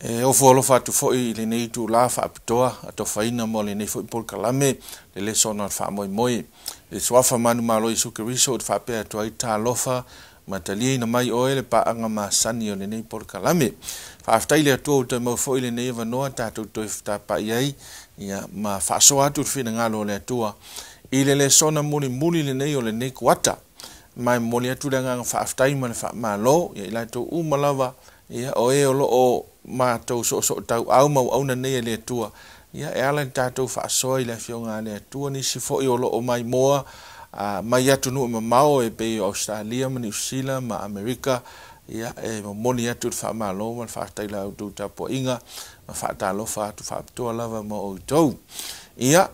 E ofo alofa atu foi i lenei itulā faapitoa atofaina mo lenei foi polokalame le lesona o le faamoemoe. I le Suafa manumalo o Iesu Keriso ou te faapea atu ai, Talofa, ma taliaina mai oe le paaga masani o lenei polokalame. Faafetai i le Atua ua toe maua foi lenei avanoa tatou toe fetapaai ai ia ma faasoa atu le finagalo o le Atua i le lesona mulimuli lenei o lenei kuata. Ma e momoli atu le agaga faafetai ma le faamalo ia i latou uma lava ia o e o lo o matou soosootauau ma auauna nei a le Atua ia e ala i le tatou faasoa i le Afioga a le Atua. Nisi foi o lo o maimoa mai atunuu mamao e pei o Ausetalia ma Niusila ma Amerika, ia e momoli atu le faamalo ma le faafetai i la outou tapuaiga ma faatalofa atu faapitoa lava ma outou. Ia,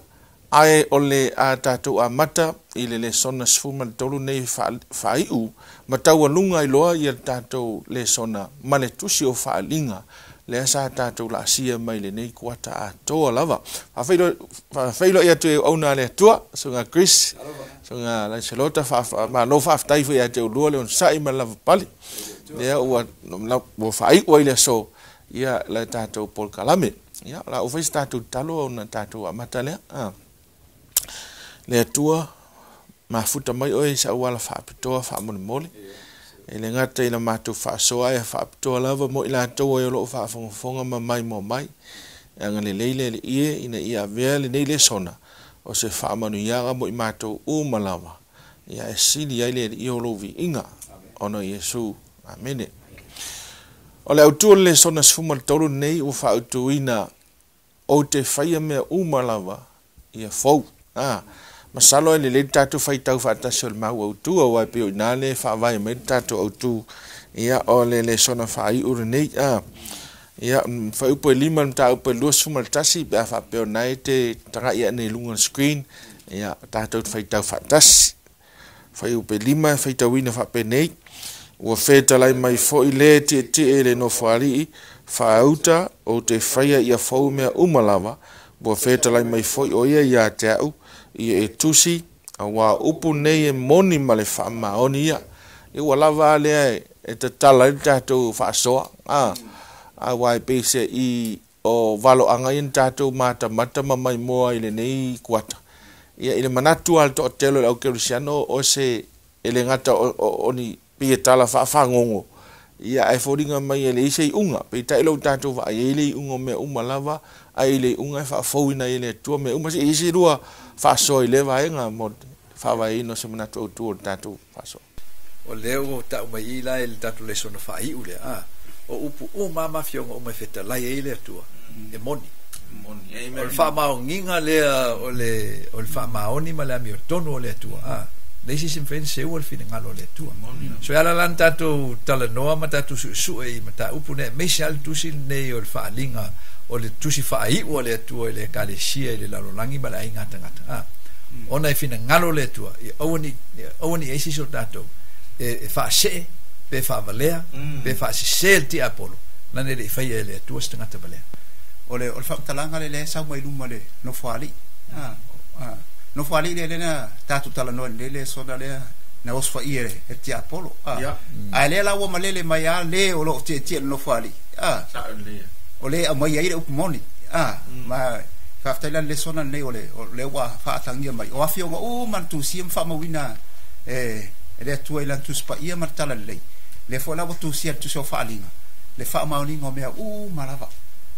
ae o le a tatou amata i le lesona 13 nei faaiu ma taualuga ai loa ia le tatou lesona ma le tusi o Faaaliga lea sa tatou laasia mai lenei kuata atoa lava. Faafeiloai atu e auauna a le Atua, Susuga Chris, Susuga Lancelota, malo faafetai foi ia te oulua le onosai ma le lavapapale. Lea ua faaiu ai le aso ia le tatou polokalame. Ia, o le a ou fai se tatou tatalo ona tatou amata lea. Le Atua, mafuta mai oe i se auala faapitoa faamolemole. E le gata i la matou faasoa ae faapitoa lava mo i latou ai o lo o faafogafoga ma maimoa mai. E agalelei le Alii e ina ia avea lenei lesona o se faamanuiaga mo i matou uma lava. Ia e sili ai le Alii o lou viiga. Ona o Iesu. Amene. O le autu o le lesona 13 lenei ua faautuina ou te faia mea uma lava ia fou. Masalo e lelei le tatou faitau faatasi o le mau autu, aua e pei o i ina lea e faavae mai le tatou autu ia o le lesona faaiu lenei. Ia, fuaiupu e 5 le mataupu e 21, pe a faapea o lena e te tagai ane i luga o le screen, ia tatou te faitau faatasi. Fuaiupu e 5 e faitauina faapenei, ua fetalai mai foi le tietie i le nofoalii, faauta ou te faia ia fou mea uma lava, ua fetalai mai foi o ia ia te au, ia e tusi, aua upu nei e moni ma le faamaoni ia. Ia ua lava a lea e tatala ai le tatou faasoa, aua e pei se i o valoaga ia na tatou matamata ma maimoa i lenei kuata. Ia i le manatu a le toatele o le au kerisiano o se e le gata o ni pei e tala faafagogo, ia ae foliga mai e leai se iuga. Peitai lou tatou vaai e i ai le iuga o mea uma lava, ae i le iuga e faafouina ai e le Atua mea uma. Se i ai se lua faasoa i lea vaega mo le faavaeina o se manatu autu o le tatou faasoa. O lea ua tau mai i la i le tatou lesona faaiu lea, o upu uma ma afioga uma e fetalai ai le Atua, e moni. O le faamaoniga lea o le faamaoni ma le amiotonu o le Atua. Leai se isi mafai ona seua le finagalo o le Atua. So e ala la ona tatou talanoa ma tatou suesue i mataupu nei, aemaise lava le tusi lenei o le Faaaliga, o le tusi faaiu a le Atua i le Ekalesia i le lalolagi ma le aiga tagata. Ona e finagalo le Atua, ia aua ne i ai se isi o tatou e faasee, pe faavalea, pe faasese le tiapolo, lana e le i faia e le Atua se tagata valea. O le faamatalaga lea lea e sau mai luma le nofoalii. Nofoalii lea lea na tatou talanoa i lenei lesona lea na osofaia e le tiapolo. Ae lea la ua malele mai lava le o lo o tietie i le nofoalii. O le aumai ai le upu moni. Ma faafetai la le lesona lenei o lea ua faatagia mai. O afioga uma na tusia ma faamauina e le Atua i lana Tusi Paia ma le Talalelei. Lea foi la ua tusia i le tusi o Faaaliga le faamaoniga o mea uma lava.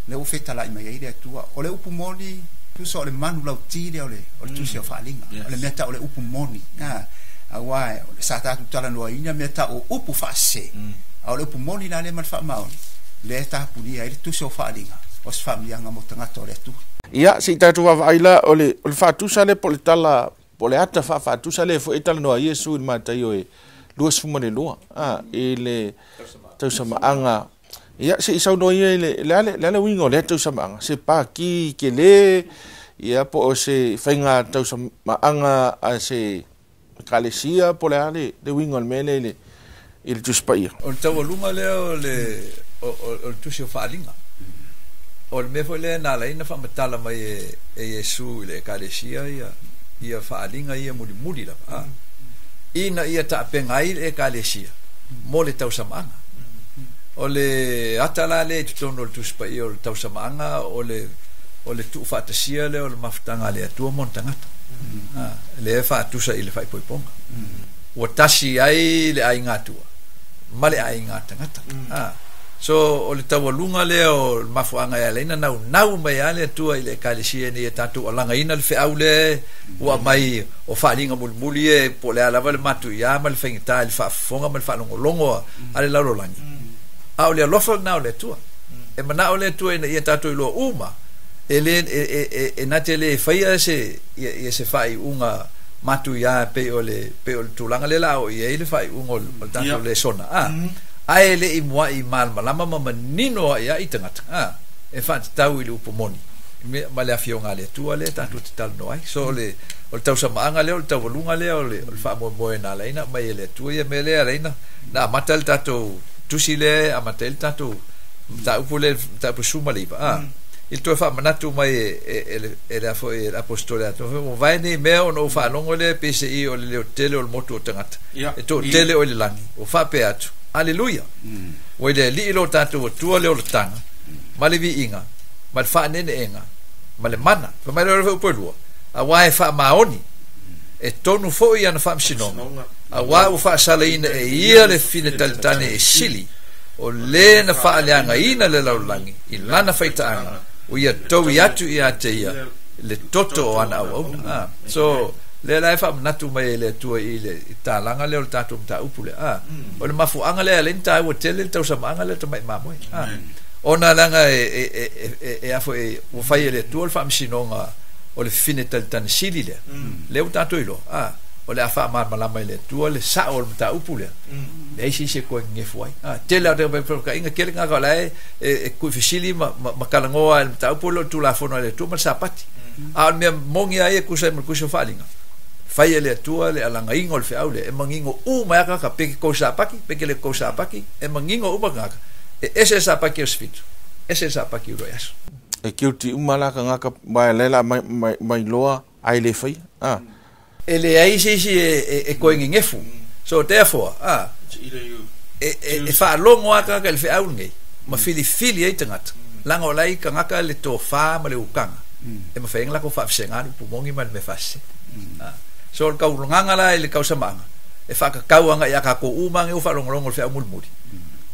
Lea ua fetalai mai ai le Atua. O le upu moni, tusa o le manu lauti lea o le tusi o Faaaliga. O le mea tau o le upu moni. Aua sa tatou talanoaina mea tau o upu faasese. A o le upu moni la lea ma le faamaoni, lea e tapunia ai le tusi o Faaaliga o se faamanuiaga mo tagata o le Atua. Ia, se i tatou vaavaai la, o le faatusa lea po o le tala, po o le ata faafaatusa lea foi e talanoa ai Iesu i le Mataio e 22, i le tausamaaga. Ia, se i saunoa ia i le a le uiga o lea tausamaaga, se paki tele, ia, po o se faiga tausamaaga a se ekalesia, po o le a le uiga o le mea lea i le Tusi Paia. O le taualuga lea o le tusi o Faaaliga. O le mea foi lea na ala ai ona faamatala mai e Iesu i le ekalesia ia Faaaliga ia mulimuli lava. Ina ia taapenga ai le ekalesia mo le tausamaaga. O le ata la lea i totonu o le Tusi Paia o le tausamaaga o le o le tuufaatasia lea o le mafutaga a le Atua mo ona tagata. Lea e faatusa i le faaipoipoga. Ua tasi ai le aiga Atua ma le aiga tagata. So o le taualuga lea o le mafuaaga e ala ai ona naunau mai lava le Atua i le Ekalesia ina ia tatou alagaina le feau lea ua aumai o faaaliga mulimuli e po o le a lava le matuia ma le faigata i le faafofoga ma le faalogologo a le lalolagi. A o le alofa lena o le Atua. E manao le Atua ina ia tatou iloa uma e le e na te le faia se ia se faaiuga matuia pei o le pei o le tulaga lea o le a oo i ai le faaiuga o le tatou lesona ae e le i muai malamalama ma manino ai tagata e faatatau i le upu moni ma le afioga a le Atua lea tatou te talanoa ai. So o le tausamaaga lea, o le taualuga lea o le faamoemoe na ala ai ona aumai e le Atua ia mea lea e ala ai ona amata le tatou tusi lea e amata ai le tatou mataupu lea, mataupu 19 i le toe faamanatu mai e le foi e le aposetole atu ua vae nei mea ona ou faalogo lea pei se i o le leotele o le motu o tagata e toatele o i le lagi ua faapea atu aleluia ua i le Alii lo tatou Atua le olataga ma le viiga ma le faaneeneega ma le mana. Fai mai le upu e lua, auā e faamaoni e tonu foi ana faamasinoga, auā ua faasalaina e ia le fine talitane e sili, o le na faaleagaina le lalolagi i lana faitaaga, ua ia toui atu ia te ia le toto o ana auauna. So lea la e faamanatu mai e le Atua i le talaga lea o le tatou mataupu lea. O le mafuaaga lea e ala ai ona taua tele le tausamaaga lea o le tamai mamoe. Ona leaga e a foi ua fai e le Atua le faamasinoga o le fine talitane sili lea. Lea ua tatou iloa o le a faamalamalama e le Atua le sao o le mataupu lea. Leai se isi e koe gegefu ai. Tele lava o tagata kele tagata o la e tuuifesili ma talanoa i le mataupu lea o le Tulafono a le Atua ma le Sapati. A o le mea moni lava ia e tusa ai ma le tusi o faaaliga, fai e le Atua le alagaiga o le feau lea, e manino uma ai lava tagata, pe ke kou sapaki, pe ke le kou sapaki, e manino uma tagata, e ese le sapaki o se fitu, ese le sapaki o le aso. E kiuti uma la tagata mai le la mai loa ai le fai. E leai se isi e koe gegefu. So therefore, e faalogo lava tagata i le feau lenei, ma filifili ai tagata, leaga o la e i tagata le tofa ma le ukaga, e mafai ai ona latou faafesega le upu moni ma le mea faasese. So o le taulagaga la i le tausamaaga, e faatatau aga ia tatou uma age ua faalogologo i le feau mulimuli,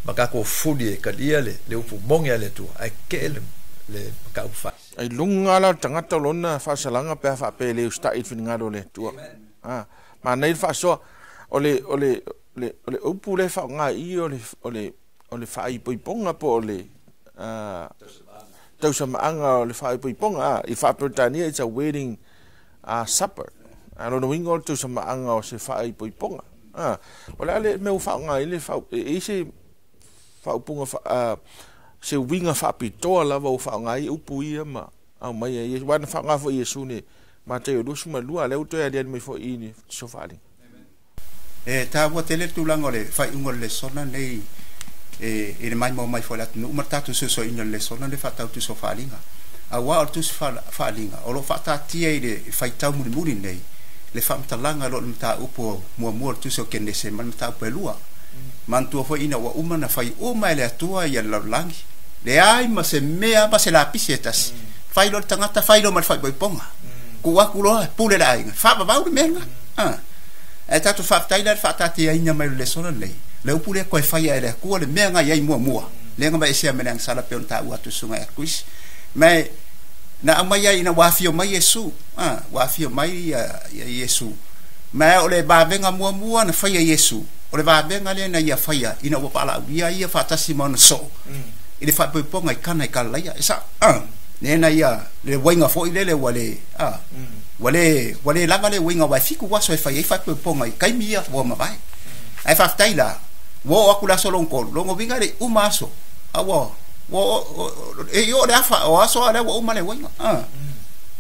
ma tatou fuli e talia le upu moni a le Atua, ae tetee le mataupu faasese. Ai luga la o le tagata o lona faasalaga pe a faapea e le usitai i le finagalo o le Atua. Manai le faasoa o le o le o le upu lea e faaaoga i i o le o le faaipoipoga po o le tausamaaga o le faaipoipoga. I faa-Peretania it's a wedding supper. Lona uiga o le tausamaaga o se faaipoipoga. O le a le mea ua faaaoga ai le e i se faaupuga se uiga faapitoa lava ua faaaoga ai upu ia ma aumai ai. Ua na faaaoga foi Iesu i le Mataio 22, lea ua toe aliali mai foi i le Tusi o Faaaliga. E taua tele le tulaga o le faaiuga o le lesona lenei i le maimoa mai foi o le atunuu ma le tatou suesueina o le lesona le faatau Tusi o Faaaliga. Auā o le Tusi Faaaliga o lo o faataatia i le faitau mulimuli nei le faamatalaga o lo o le mataupu muamua o le Tusi o Kenese ma le mataupu e lua. Manatua foi ina ua uma na fai uma e le Atua ia le lalolagi, leai ma se mea ma se lapisi e tasi. Fai loa le tagata, fai loa ma le faaipoipoga. Tuu atu loa, pule le aiga, faavavau le mea lena. Ae tatou faafetai la i le faataatiaina mai o le lesona lenei, le upu lea koe faia e le Atua le mea na i ai muamua, lea na vaesea mai le agasala pei ona taua atu e le susuga ia Kuisi. Ma na aumai ai ina ua afio mai Iesu, ua afio mai Iesu. Ma o le vavega muamua na faia Iesu, o le vavega lea na ia faia ina ua paalaulia ia faatasi ma ona soo i le faaipoipoga i Kana i Kalalaia. E sao, lea na ia le uaiga foi lele ua le ua le lava le uiga aua e 7 aso e fai ai faaipoipoga i taimi ia ua mavae. Ae faafetai la, ua oo atu le aso lona tolu, lona uiga e le i uma aso, a ua e i oo le afa o aso a lea ua uma le uiga.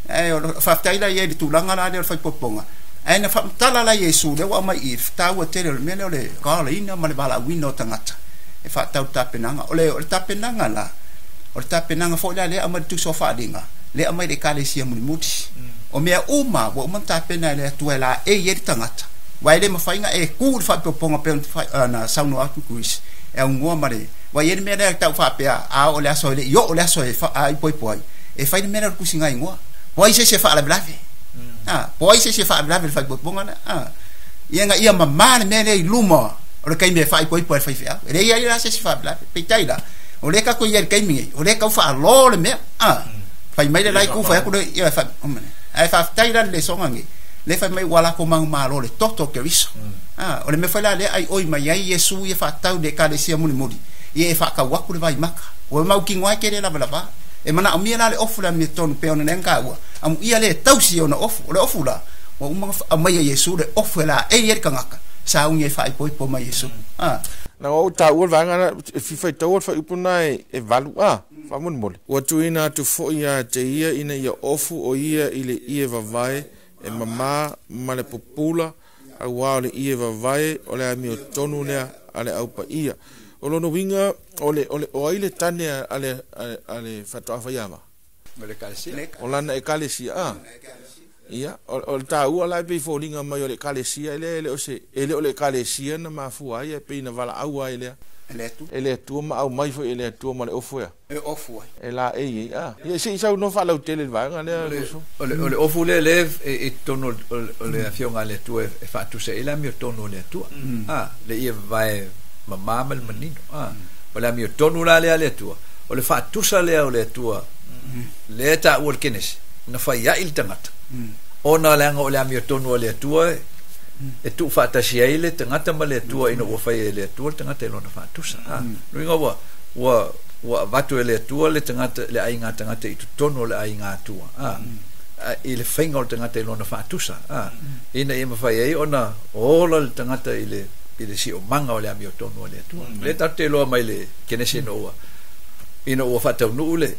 Ae faafetai la ia i le tulaga la lea o le faaipoipoga. Ae na faamatala la Iesu lea ua aumai i i taua tele o le mea lea o le gaolaina ma le valaauina o tagata e faatatau le tapenaga. O le tapenaga la, o le tapenaga foi la lea aumai le Tusi o Faaaliga, lea aumai le Ekalesia mulimuli. O mea uma ua uma ona tapena e le Atua e laei ai le tagata, aua e le mafai ona e tu i le faaipoipoga pei ona saunoa atu Chris, e aunoa ma le Wa i le mea lea tau faapea a o le aso le i o le aso e faaipoipo ai e fai le mea lea o le tusiga igoa po ai se isi e faalavelave po ai se isi e faalavelave le faaipoipoga lea ia ga ia mamā le mea lea i luma o le taimi e faaipoipo ai le faifeau e leai ai la se isi faalavelave peitai la o lea tatou i ai i le taimi nei o lea tau faalō le mea fai mai le la itu fai atu le ia ae faafetai la le lesoga nei le fai mai ua latou manumalo le toto o Keriso o le mea foi la lea aioi mai ai Iesu ia faatatau i le ekalesia mulimuli ia e faatau atu le vaimata ua mautinoa ai ke le lavalava e manaomia la le ofu le amiotonu pe ona lea na taua amuia le tausi ona ofu o le ofu la ua uma ona aumaia Iesu le ofu e laei ai le tagata sauni e faaipoipo mai Iesu Na ou taua le vaega lea e fia faitaua le fuaiupu lena e 8 a faamolemole. Ua tuuina atu foi ia te ia ina ia ofu o ia i le ie vavae e mamā ma le pupula, auā o le ie vavae o le amiotonu lea a le aupaia. O lona uiga, o le, o le, o ai le tane a le, a le faatoa faiava? O le ekalesia. O lana ekalesia, a? Ia, o le taua la e pei e foliga mai o le ekalesia lea e le o se, e le o le ekalesia na mafua ai, ae pei na valaau ai lea e le Atua ma aumai foi e le Atua ma le ofu ea. E ofu ai. E laei ai, a. Ia, se i saunoa faalautele i le vaega lea, Lusu. O le ofu lea lea e i totonu o le Afioga a le Atua e faatusa ai le amiotonu o le Atua, a, le ie vavae mamā ma le manino, a. O le amiotonu la lea a le Atua, o le faatusa lea o le Atua lea e taua i le Kenesi, na fai ai le tagata, ona leaga o le amiotonu a le Atua e tuufaatasi ai le tagata ma le Atua ina ua fai e le Atua le tagata i lona faatusa, a. Lona uiga ua ua avatu e le Atua le tagata le aiga tagata i totonu o le aiga Atua, a, i le faiga o le tagata i lona faatusa, a, ina ia mafai ai ona ola le tagata i le i le siomaga o le amiotonu a le Atua. Lea tatou te iloa mai le Kenese ina ua faataunuu le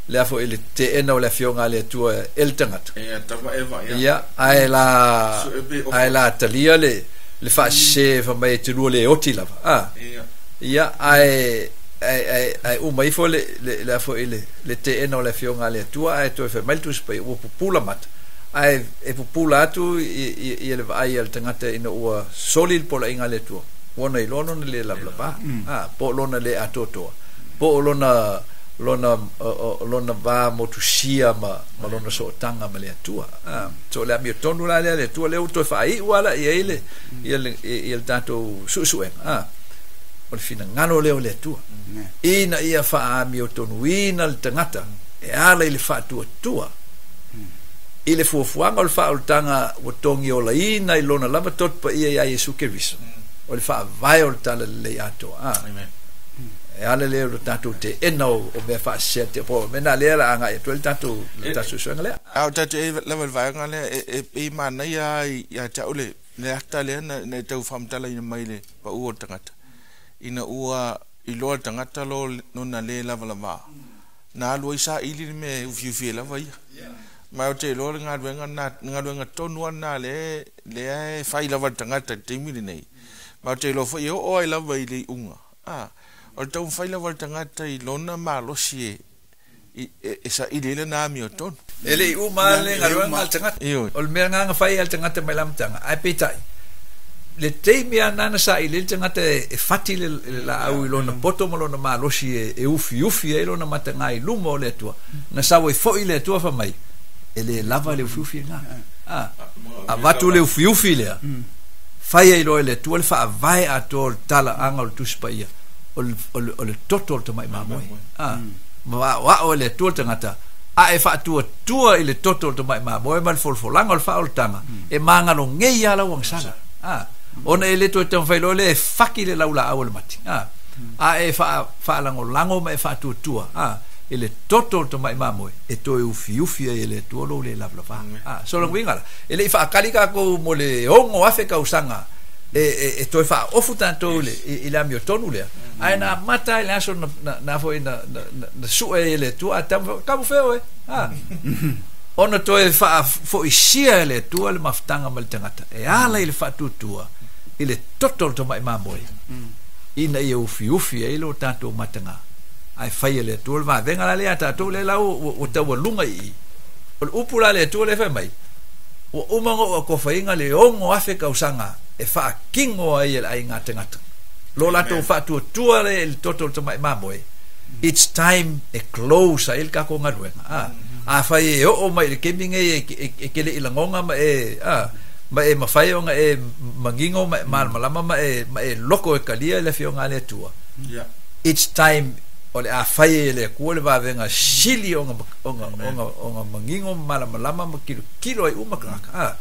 le a foi le teena o le afioga a le Atua e le tagata. E Atama Eva, ia. Ia, ae la ae la talia le le faasese fai mai e te lua le oti lava, a. Ia. Ia, ae ae ae uma ifo le le le a foi le le teena o le afioga a le Atua ae toe fai mai le Tusi Paia ua pupula mata. Ae e pupula atu i i le vaai a le tagata ina ua soli le poloaiga a le Atua. Ua na iloa lona le lavalava, a, po o lona le atoatoa, po o lona lona lona va motusia ma ma lona sootaga ma le Atua. A, so o le amiotonu la lea a le Atua lea ua toe faaiu lava la i ai le ia le ia le tatou suesuega, a, o le finagalo lea o le Atua ina ia faaamiotonuina le tagata e ala i le faatuatua i le fuafuaga o le faaolataga ua togiolaina i lona lava toto paia iā Iesu Keriso, o le faavae o le talalelei atoa. A, e ala lea o le tatou teena o mea faasese a te po, mea na lea la agai atu ai le tatou le tatou suesuega lea. A o tatou i ai lava i le vaega lea, e pei e manaia lava ia te au le ata lea na e tau faamatalaina mai i le pau o le tagata, ina ua iloa le tagata lona le lavalava, na alu ai saili le mea e ufiufi ai lava ia. Ma ou te iloa le galuega lena, le galuega tonu lava lena lea, lea e fai lava e le tagata i le taimi lenei. Ma ou te iloa foi e oo ai lava i le iuga. A, o le taumafai lava o le tagata i lona malosi e, e saili ai lana amiotonu. E le i uma lava le galuega a le tagata. O le mea lena na fai ai le tagata mai le amataga, ae peitai, le taimi lava lena na saili ai le tagata e fati le laau i lona poto ma lona malosi e ufiufi ai lona mataga i luma o le Atua, na sau ai foi le Atua fai mai, e le lava le ufiufi lena. A, avatu le ufiufi lea, fai ai loa e le Atua le faavae atoa o le talaaga o le Tusi Paia, o le toto o le tamai mamoe. A, ma aoao e le Atua le tagata, a e faatuatua i le toto o le tamai mamoe ma le folafolaga o le faaolataga, e magalogei lava lau agasala. A, ona e le toe taumafai loa lea e faki le laulaau o le mati. A, a e faalagolago ma e faatuatua, a, i le toto o le tamai mamoe, e toe ufiufi ai e le Atua lou le lavalava. A, so o le uiga la, e le i faakali tatou mo le 6,000 tausaga e toe faaofu tatou i le amiotonu lea, ae na amata lava i le aso na foi na sue ai e le Atua Atamu, tamu fea oe, a, ona toe faafoisia e le Atua le mafutaga ma le tagata e ala i le faatuatua i le toto o le tamai mamoe ina ia ufiufi ai lo tatou mataga, ae fai e le Atua le vavega la lea a tatou lea la ua taualuga i i. O le upu la a le Atua lea e fai mai, ua uma ona ou atofaina le 6,000 tausaga e faatino ai e le aiga tagata Lo latou faatuatua le i le toto o le tamai mamoe, it's time e close ai le tatou galuega. A, afai e oo mai i le taimi nei e te le i lagoga ma e, a, ma e mafai ona e manino ma e malamalama ma e, ma e loko e talia i le Afioga a le Atua, it's time o le a fai ai e le Atua le vavega sili ona, ona, ona, ona manino ma malamalama ma kilokilo ai uma tagata, a,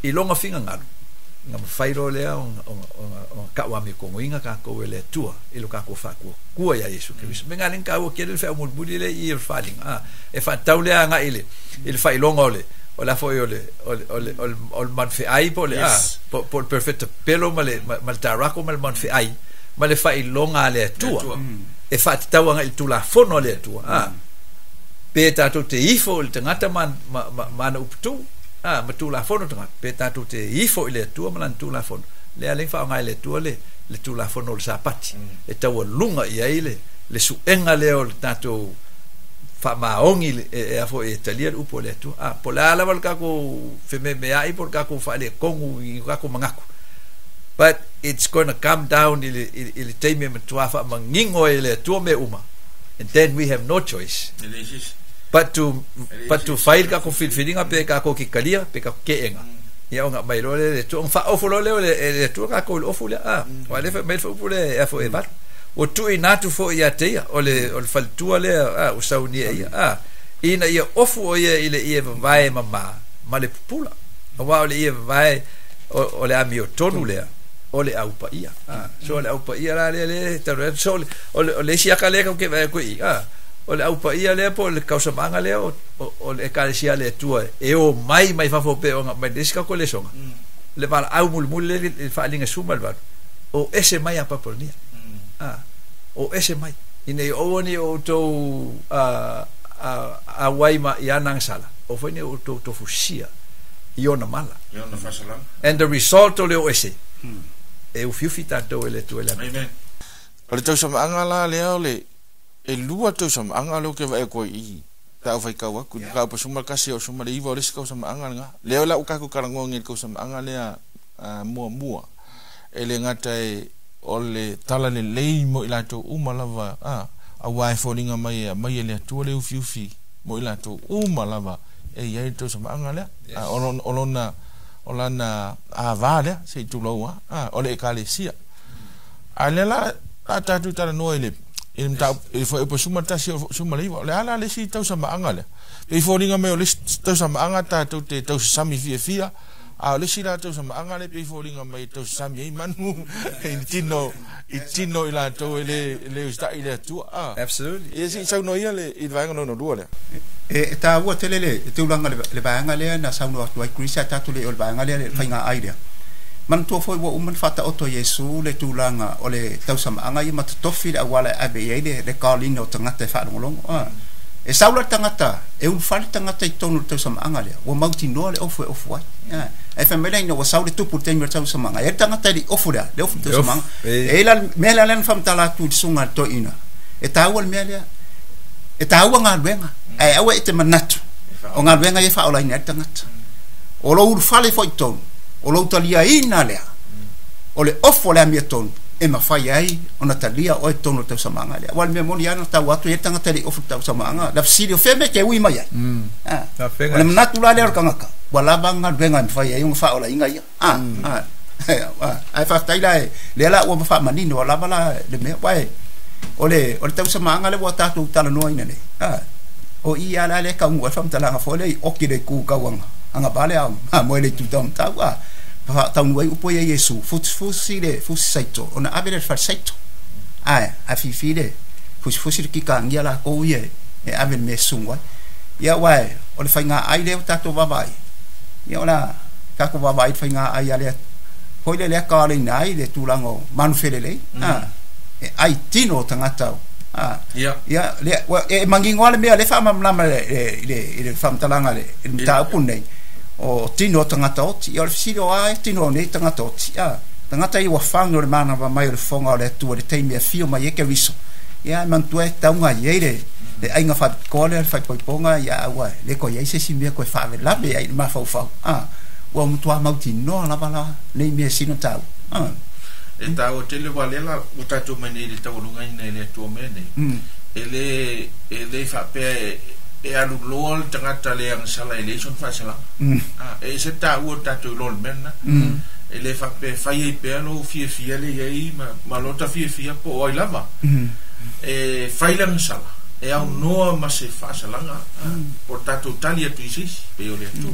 i lona finagalo, na mafai loa lea ona, ona, ona, ona tauamiotonuina tatou e le Atua i lo tatou faatuatua iā Iesu Keriso. Mea na lea na taua tele le feau mulimuli lea i i o le faaaliga, a, e faatatau lea agai i le, i le faailoga o le, o le a foi o le, o le, o le, o le, o le manufeai po o le, a, po, po o le perfecta pelo ma le, ma, ma le tarako ma le manufeai, ma le faailoga a le Atua, e faatatau agai i le Tulafono a le Atua, a, pe tatou te ifo i le tagata ma, ma, ma, ma ana upu a, ma Tulafono tagata, pe tatou te ifo i le Atua ma lana Tulafono. Lea lea na faaaoga e le Atua le, le Tulafono o le Sapati, e taualuga i ai le, le suega lea o le tatou faamaoni e, e a foi e talia le upu a le Atua. A, po o le a lava le tatou fememeai po o le tatou faaletonu i o tatou manatu, but it's gonna come down i le, i, i le taimi e matua faamanino ai e le Atua mea uma, and then we have no choice but to, but to fai le tatou filifiliga pe tatou te talia pe tatou keena. Ia ona aumai loa lea e le Atua, ona faaofo loa lea e le Atua tatou i le ofu lea. A, aua o lea e fai mai le faaupu lea e a foi e valu. Ua tuuina atu foi ia te ia, o le, o le faletua lea, a, ua saunia e ia, a, ina ia ofu o ia i le ie vavae mamā ma le pupula. Aua o le ie vavae o, o le amiotonu lea, o le au paia. A, so o le au paia la lea lea e talu atu, so o le, o le, o le isi aka lea tatou te vaai atu i i, a, o le au paia lea po o le tausamaaga lea o, o, o le Ekalesia a le Atua e omai mai fafo pei ona aumai i le isi tatou lesoga, le valaau mulimuli lea i le faaaliga suma i le valu, o ese mai ia Papalonia. A, o ese mai, ina ia aua ne i outou a, a, auai ma i ana agasala, aua foi ne i outou tofusia i ona mala. I ona faasalaga. And the result o le o ese, e ufiufi tatou e le Atua i le amiotonu. Amen. O le tausamaaga la lea o le, e lua tausamaaga lea ou te vaai atu ai i i, pe a ou faitau atu, i le mataupu 11 o le 19 o le isi tausamaaga lena. Lea o le a ou tatou talanoa nei i le tausamaaga lea muamua, e le gata e o le talalelei mo i latou uma lava, a, aua e foliga mai e aumai e le Atua le ufiufi mo i latou uma lava e i ai le tausamaaga lea. A, o lona, o lana ava lea, se i tulou lava, a, o le Ekalesia. A lea la, la tatou talanoa i le, i le mataupu, i le fuaiupu 11 o le 19, o le a la le isi tausamaaga lea? Pei foliga mai o le isi tausamaaga tatou te tausasami fiafia, a o le isi la tausamaaga lea pei foliga mai e tausasami ai manu i tino, i tino i latou e le, le usitai i le Atua. A. Absolutely. Ia se i saunoa ia le, i le vaega lona lua lea. E taua tele le tulaga le vaega lea na saunoa atu ai Chris ae tatou le i o le vaega lea le faiga ai lea. Manatua foi ua uma ona faataoto e Iesu le tulaga o le tausamaaga ia ma totofi le auala e ave i ai le kaolina o tagata e faalogologo. A e sau la le tagata, e ulufale le tagata i totonu o le tausamaaga lea, ua mautinoa le ofu e ofu ai. Ae fai mai la ina ua sau le tupu i le taimi o le tausamaaga, e i ai le tagata e le i ofu lea, le ofu i le tausamaaga. E i ai la le mea lea na faamatala atu i le susuga a le toeaina, e taua le mea lea, e taua galuega, ae aua e te manatu o galuega ia e faaolaina ai le tagata. O lou ulufale foi i totonu, o lou taliaina lea, o le ofu o le amiotonu e mafai ai ona talia oe i totonu o le tausamaaga lea. Aua o le mea moni lava na tau atu e i ai le tagata e le i ofu i le tausamaaga, le fesili o fea mea e te ui mai ai? O le manatu la lea o le tagata, ua lava galuega e mafai ai ona faaolaina ia. Ae faafetai la, lea la ua faamanino, ua lava la le mea. Aua o le tausamaaga lea ua tatou talanoaina nei, o i lava la lea e taunuu ai le faamatalaga foi lea i oki le itu tau agavale a moe le itu taumatau, faataunuu ai upu ia a Iesu, fusifusi le fusi saito ona ave lea i le fale saito. Ae fifi le fusifusi le kikagia latou ia e ave i le mea e susu ai. Ia aua o le faiga ai lea ua tatou vaavaai, ia o le a tatou vaavaai i le faiga ai a le foi lea lea kaaleina ai le tulaga o manufelelei, e ai tino o tagata ia lea e manino lava le mea lea e faamalamalama i le faamatalaga i le mataupu lenei o tino o tagata oti. Ia o le fesili o a e tino o nei tagata oti, tagata ia ua fano le manava mai o le fofoga o le Atua i le taimi e afio mai ai Keriso. Ia e manatua e tauga i ai le aiga faapitoa lea le faaipoipoga, ia aua e le toe i ai se isi mea toe faalavelave ai i le mafaufau, ua matua mautinoa lava la nei mea e sina taua. E tāua tele wā lela ua tatou mai nei i le taualugaina i le Atua mea nei. E lē e lē faapea e e alu loa le tagata le agasala e leai sona faasalaga. A, e ese tāua o le tatou iloa o le mea lena. E lē faapea e fai ai pea lou fiafia lea i ai ma ma lota fiafia po o ai lava. E fai le agasala e aunoa ma se faasalaga po o le tatou tali atu i se isi pei o le Atua.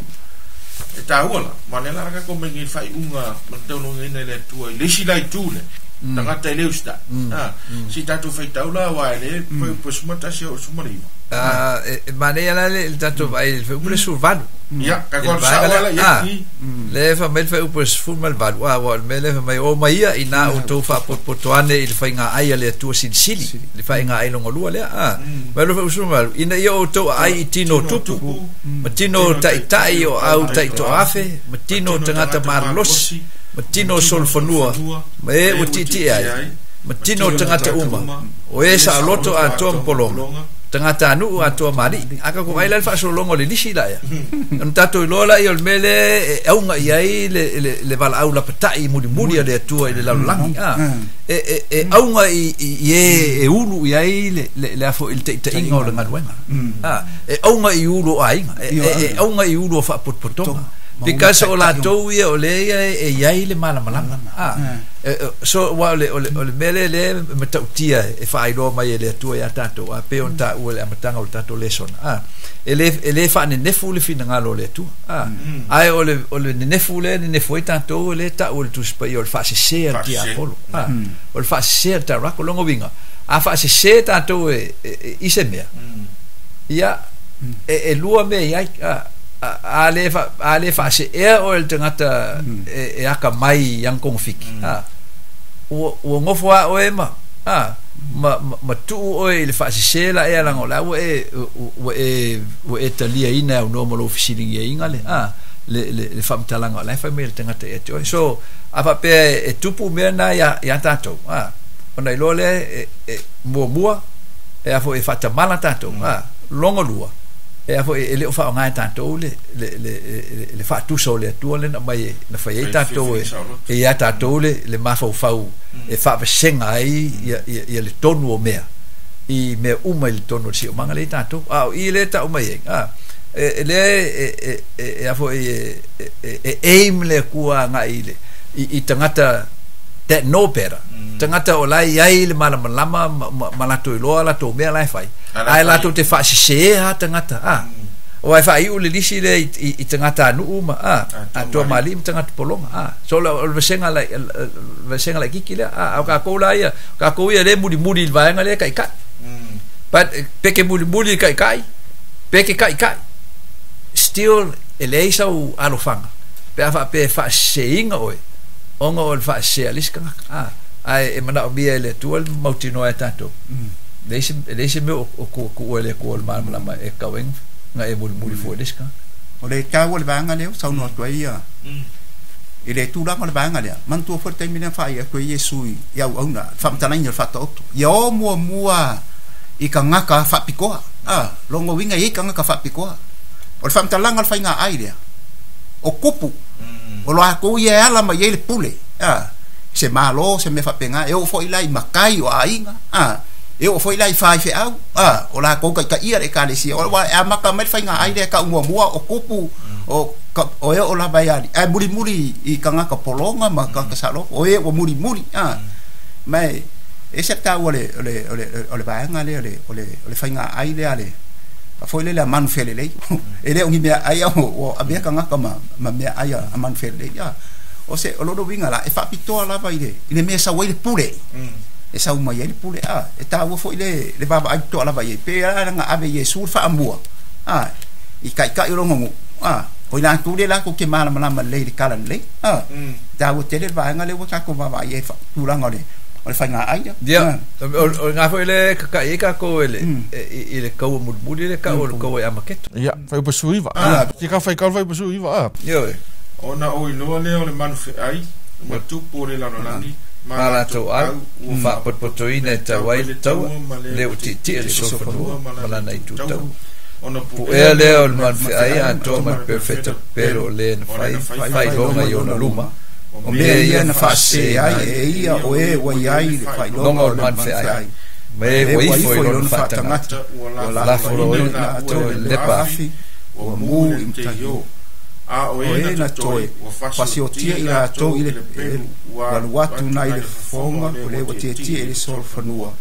E taua la, ma o lea la a tatou mai nei i le faaiuga ma le taunuuina i le Atua i le isi la itu lea, tagata e le usitai. A, se i tatou faitau la aua e le fuaiupu e 11 e oo i le 19. A, e manaia la le tatou vaai i le fuaiupu le 18. Ia, tatou alu sao lava la i ai. Lea e fai mai le fuaiupu 18, aua o le mea lea fai mai, O mai ia inā outou faapotopoto ane i le faiga ai a le Atua Silisili, le faiga ai longa lua lea. A, mai le fuaiupu 18, ina ia outou aai i tino o tupu, ma tino o taitai o au taitoafe, ma tino o tagata malolosi, ma tino o solofanua, ma e ua tietie ai, ma tino o tagata uma, o e saoloto atoa ma pologa, tagatanuu atoa ma alii. A tatou vaai la i le faasologa o le lisi la ia, ona tatou iloa laia o le mea lea e auga i ai le valaau lapatai mulimuli a le Atua i le lalolagi. A, e auga i e e ulu i ai le a foi le taitaiga o le galuega. A, e auga i ulu o aiga, e auga i ulu o faapotopotoga. Because o latou ia o lea ia e i ai le malamalama. A, so aua o le mea lea lea e matautia e faailoa mai e le Atua iā tatou, a pei ona taua i le amataga o le tatou lesona. A, e le faanenefu le finagalo o le Atua. A, ae o le nenefu lea e nenefu ai tatou, e le tau o le Tusi Paia o le faasese a le tiapolo. A, o le faasese a le taurako. Lona uiga, a faasese tatou e i se mea, ia, e lua mea i ai. A le faaseea oe le tagata e aka mai i ana togafiti, a, ua nofo a oe ma tuu oe i le faasese la ea laga o la ua e taliaina e aunoa ma lou fesiligiaina le faamatalaga o la e fai mai e le tagata ia te oe. So a faapea e tupu mea na iā tatou, a, ona iloa lea e muamua e a foi e faatamala tatou. A longa lua e a foi e le o faaaoga e tatou le faatusa o le Atua le na mai na fai ai tatou e iā tatou le mafaufau e faavasega ai ia le tonu o mea i mea uma i le tonu o le siomaga lea i tatou. A o i lea tau mai ai, a, e lea e a foi e aim le Atua agai i tagata that know better, tagata o la e i ai le malamalama ma latou iloa latou mea la e fai, ae latou te faasesē tagata. A o ai faaiu le lisi lea i tagatanuu ma a atoa ma alii ma tagata pologa. A, so o le vasega laitiiti lea. A o kakou la ia, kakou ia le mulimuli i le vaega lea kaikai, but peke mulimuli i kaikai, peke kaikai still e leai sau alofaga pe a faapea e faasesēina oe ona o le faasesē a le isi tagata. A, ae e manaomia e le Atua le mautinoa e tatou e leai se mea o tuuatuua e le Atua o le malamalama e tau ai na e mulimuli fua i le isi tagata. O le taua le vaega lea ua saunoa atu ai ia i le tulaga o le vaega lea, manatua foi le taimi lea na faai atu ai Iesu i auauna le faamatalaina o le faataoto ia o muamua i tagata faapitoa. A lona uiga e i ai tagata faapitoa o le faamatalaga o le faiga ai lea o tupu o latou ia e ala mai ai le pule a se malo se mea faapena e oo foi la i matai o aiga, a e oo foi la i faifeau, a o latou taitaia le ekalesia o e amata mai le faiga ai lea tau muamua o tupu o e oo lava e ali ae mulimuli i tagata pologa ma tagata saoloto o e ua mulimuli. A ma e ese le taua o le vaega lea o le faiga ai lea le a foi lele a manu felelei e le o ni mea ai o avea tagata ma mea ai a manu felelei. A o se o lona uiga la e faapitoa lava i le mea e sau ai le pule e sau mai ai le pule. A e taua foi le vaavaai toa lava i ai pe ala na ave Iesu le faamua a i taitai o lona nuu, a o i latou lea latou te malamalama lelei i le tala lelei. A taua tele le vaega lea ua tatou vaavaai ai tulaga o le faiga ai. Ia, o ngā foi le kaka'i ai kākou e le i le kaua mulimuli le kau o le kaua i Amaketo. Ia, fuaiupu 19. Ke ka faitau fuaiupu 19 a. Ioe. Ona ou iloa lea o le manu feai ma tupu o le lalolagi ma latou au ua faapotopotoina e tau ai le taua le o tietie le solofanua ma lana itu taua. Ona puea lea o le manu feai atoa ma le perofeta pepelo o le na fai faailoga i ona luma. O mea ia na faasese ai e ia o e ua i ai le faailoga o le magafeai ma e ua ua ifo ifo i i lona lona faatagata faatagata ua ua lafolofina lafolofina atoa atoa i i le le lepa lepa afi afi ua ua mu mu i i mataio mataio a o o e e na na totoe toe ua fasiotia fasiotia i i latou latou i i le le pelu pelu ua ua alu alu atu atu nai nai le le fofoga fofoga o o le le ua ua tietie tietie i i le le solofanua solofanua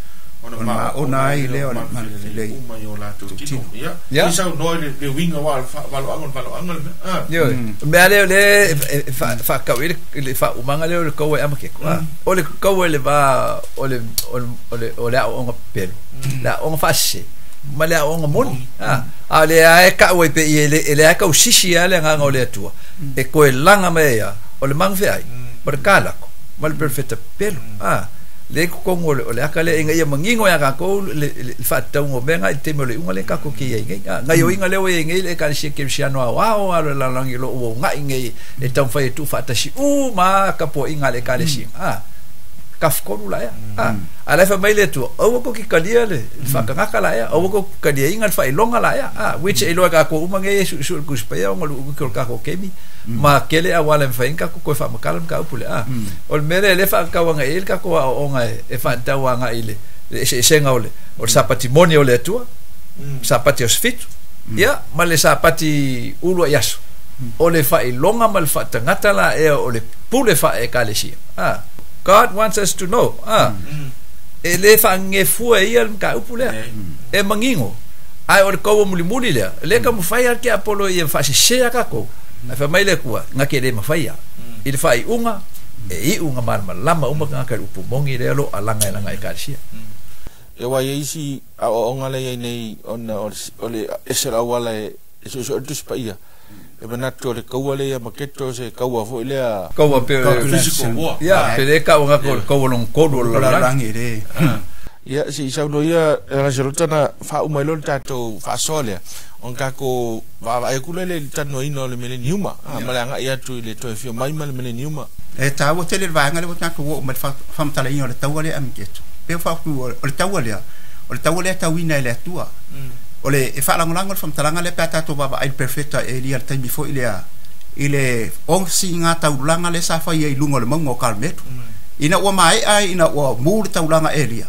ona ona maona maona ai ai lea lea o o le le magafilei magafilei uma i o latou tino tino ia ia i saunoa i le uiga ua valoaga o le valoaga le mea ioe o mea lea o lea e faakau ai le faaumaga lea o le kaua e amakeko a o le kaua i le va o le o le aoaoga pepelo le aoaoga faasese ma le aoaoga moni a a o lea lava e ka'u ai peia e leai kausisi a le agaga o le Atua e koe laga mai ai a o le magafeai ma le kalako ma le perofeta pepelo a le totonu o le aka lea ina ia manino iā kakou le faatatauga o mea ga i le taimi o le iuga lea tatou te iai nei a gaioiga lea ua iai nei le ekalesia kerisiano aoao alo e lalolagi o loo ua uga'i nei e taumafai e tuufaatasi uma tapuaʻiga a le ekalesia a tafetolu laea a a lae faimai le Atua aua tou te talia le faatagata laea aua tou te taliaina le faailoga laea a which e iloa e tatou uma nei e suʻusuʻu le Tusi Paia ona luʻuluki o le tatou taimi ma kele auala e mafai ai ona tatou toe faamatala le mataupu lea a o le mea lea lea faatatau agaʻi ai le tatou aoaoga e faatatau agaʻi i le eseesega o le sapati moni o le Atua sapati o se fitu ia ma le sapati ulu ai aso o le faailoga ma le faatagata laea o le pule faaekalesia a God wants us to know a e lē faagegefua e ia le mataupu lea e manino ae o le kaua mulimuli lea lea taumafai a le tiapolo ia faasesē a tatou ae faimai le Atua na te lē mafaia i le faaiuga e iʻu malamalama uma tagata i le upu mogi lea lo alaga e laga ekalesia e ua iai isi aoaoga lea iai nei ona o le ese le auala e suesue le Tusi Paia e manatu o le kaua lea ia maketo se kaua foʻi lea kaua pe physical war ia pe lē kau agako o le kaua lona tolu o le lalolagi lalolagi le ia se i saunoa ia Lasalota na faauma ai loa le tatou faasoa lea ona tatou vaavaai aku lea i le talanoaina o le meleniuma ma le agaʻi atu i le toe fia mai ma le meleniuma e tāua tele le vaega lea ua tatou oo mai le faamatalaina o le taua lea ameketo pe faatu o le taua lea o le taua lea tauina e le Atua o le e faalagolago le faamatalaga lea pe a tatou vaavaai le perfeta Elia le taimi foʻi lea i le ogasiga taulaga lea sa faia i luga o le mauga o Karmelu ina ua maeʻa ina ua mu le taulaga Elia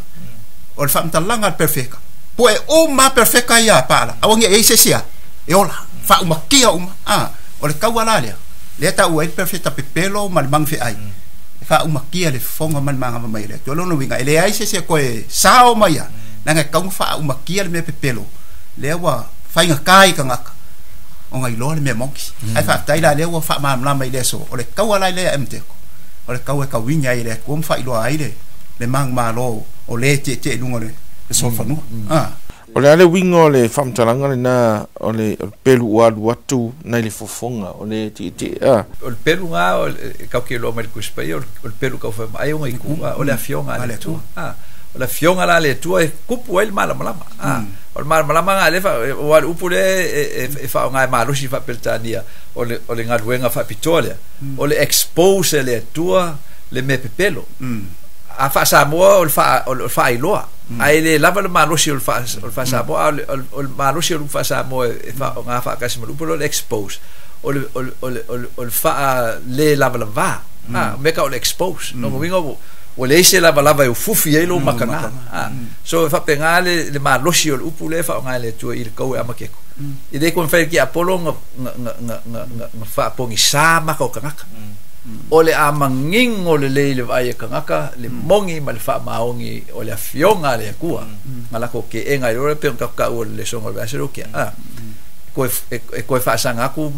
o le faamatalaga le perfeka poe uma perfeka ia paala aua nge ei se e ola faaumakia uma a o le kaua la lea lea taua ai le perfeta pepelo ma le magafeai e faaumakia le fofoga ma le magava mai le Atua lona uiga e leai se se koe sao mai ia laga e kauga faaumakia le mea pepelo lea ua faigatā i tagata ona iloa le mea moni ae faafetai la lea ua faamalamalama i le aso o le kaua la lea emteko o le kaua e kauiga ai le Atua ma faailoa ai le magumālō o lē tietie i luga o le solofanua a o le a le uiga o le faamatalaga lena o le pelu ua alu atu nai le fofoga o le tietie a o le pelu ga o kau ke iloa mai le Tusi Paia o le pelu kau faimai ona itu o le afioga a le Atua a o le afioga la le Atua e kupu ai le malamalama a o le malamalama ga le ua le upu le e faaaoga e malosi faapeletania o le galuega faapitoa lea o le expose e le Atua le mea pepelo a faasamoa o le faailoa ae lē lava le malosi o le faasamoa a o le malosi o le upu faasamoa e faaaoga faatasi ma le upu lea o le expose o le faalē lavalavā a mea ka o le expose lona uiga ua leai se lavalava e ufufi ai lou makaga a so e faapegā le malosi o le upu lea e faaaoga e le Atua i le kau e amakeko i lē konifai le tiapolo ga faapogisā maka o tagata o le a manino lelei le vaai e tagata le mogi ma le faamaoni o le afioga a le Atua ma lakou keʻega ai loa pe ona tatou taua le lesoga o le vaiaso lea ua tea a e toe faasaga atu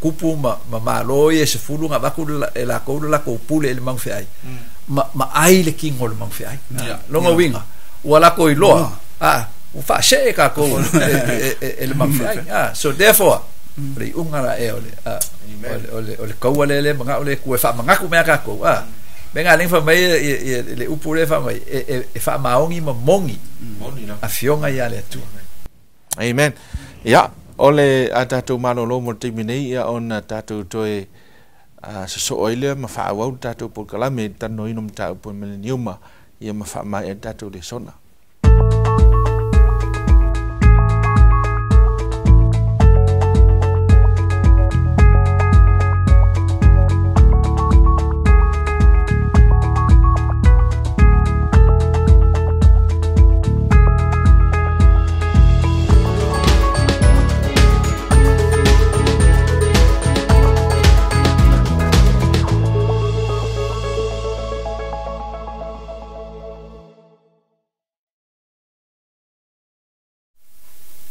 tupu ma mālō ia e sefulu na avatu e lakou le lakou pule i le magafeai ma ai le kino o le magafeai lona uiga ua lakou iloa a ua faasee takou e le magafeai a so therefore o le iuga laea o le kaua lea le magao le Atua e faamanatu mai a takou a me ga leng fa mai le upu le fa mai e faamaoni ma mogi afioga ia le Atua. Amen. Ia o le a tatou malōlō mo le taimi nei ia ona tatou toe sosoo ai lea ma faaauau le tatou polokalame i le talanoaina o mataupu o le meleniuma ia ma faamaea le tatou lesona.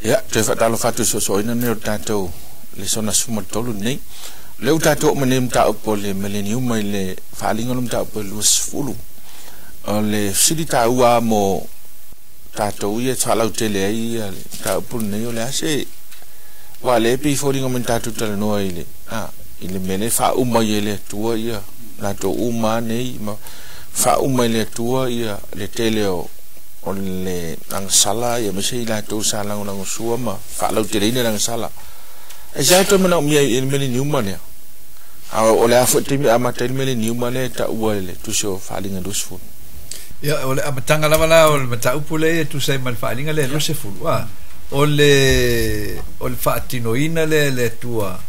Ia, toe faatalofa atu i soosooina nei o le tatou lesona 13 nei. O lea ua tatou oo mai nei mataupu o le meleniuma i le faaaliga o le mataupu e 20. O le fesili taua mo tatou ia e faalautele ai ia le mataupu lenei, o le a se ua le pei foliga mai tatou talanoa i le i le mea lea e faauma ai e le Atua ia latou uma nei ma faauma i le Atua ia le tele o le agasala ia aemaise i latou sa lagolagosua ma faalauteleina le agasala. E se toe manaomia i le meleniuma lea. A o le a foi taimi e amata ai le meleniuma lea e taua i le tusi o Faaaliga 20. Ia, o le amataga lava la o le mataupu lea e tusa ai ma le Faaaliga lea 20, a o le faatinoina lea e le Atua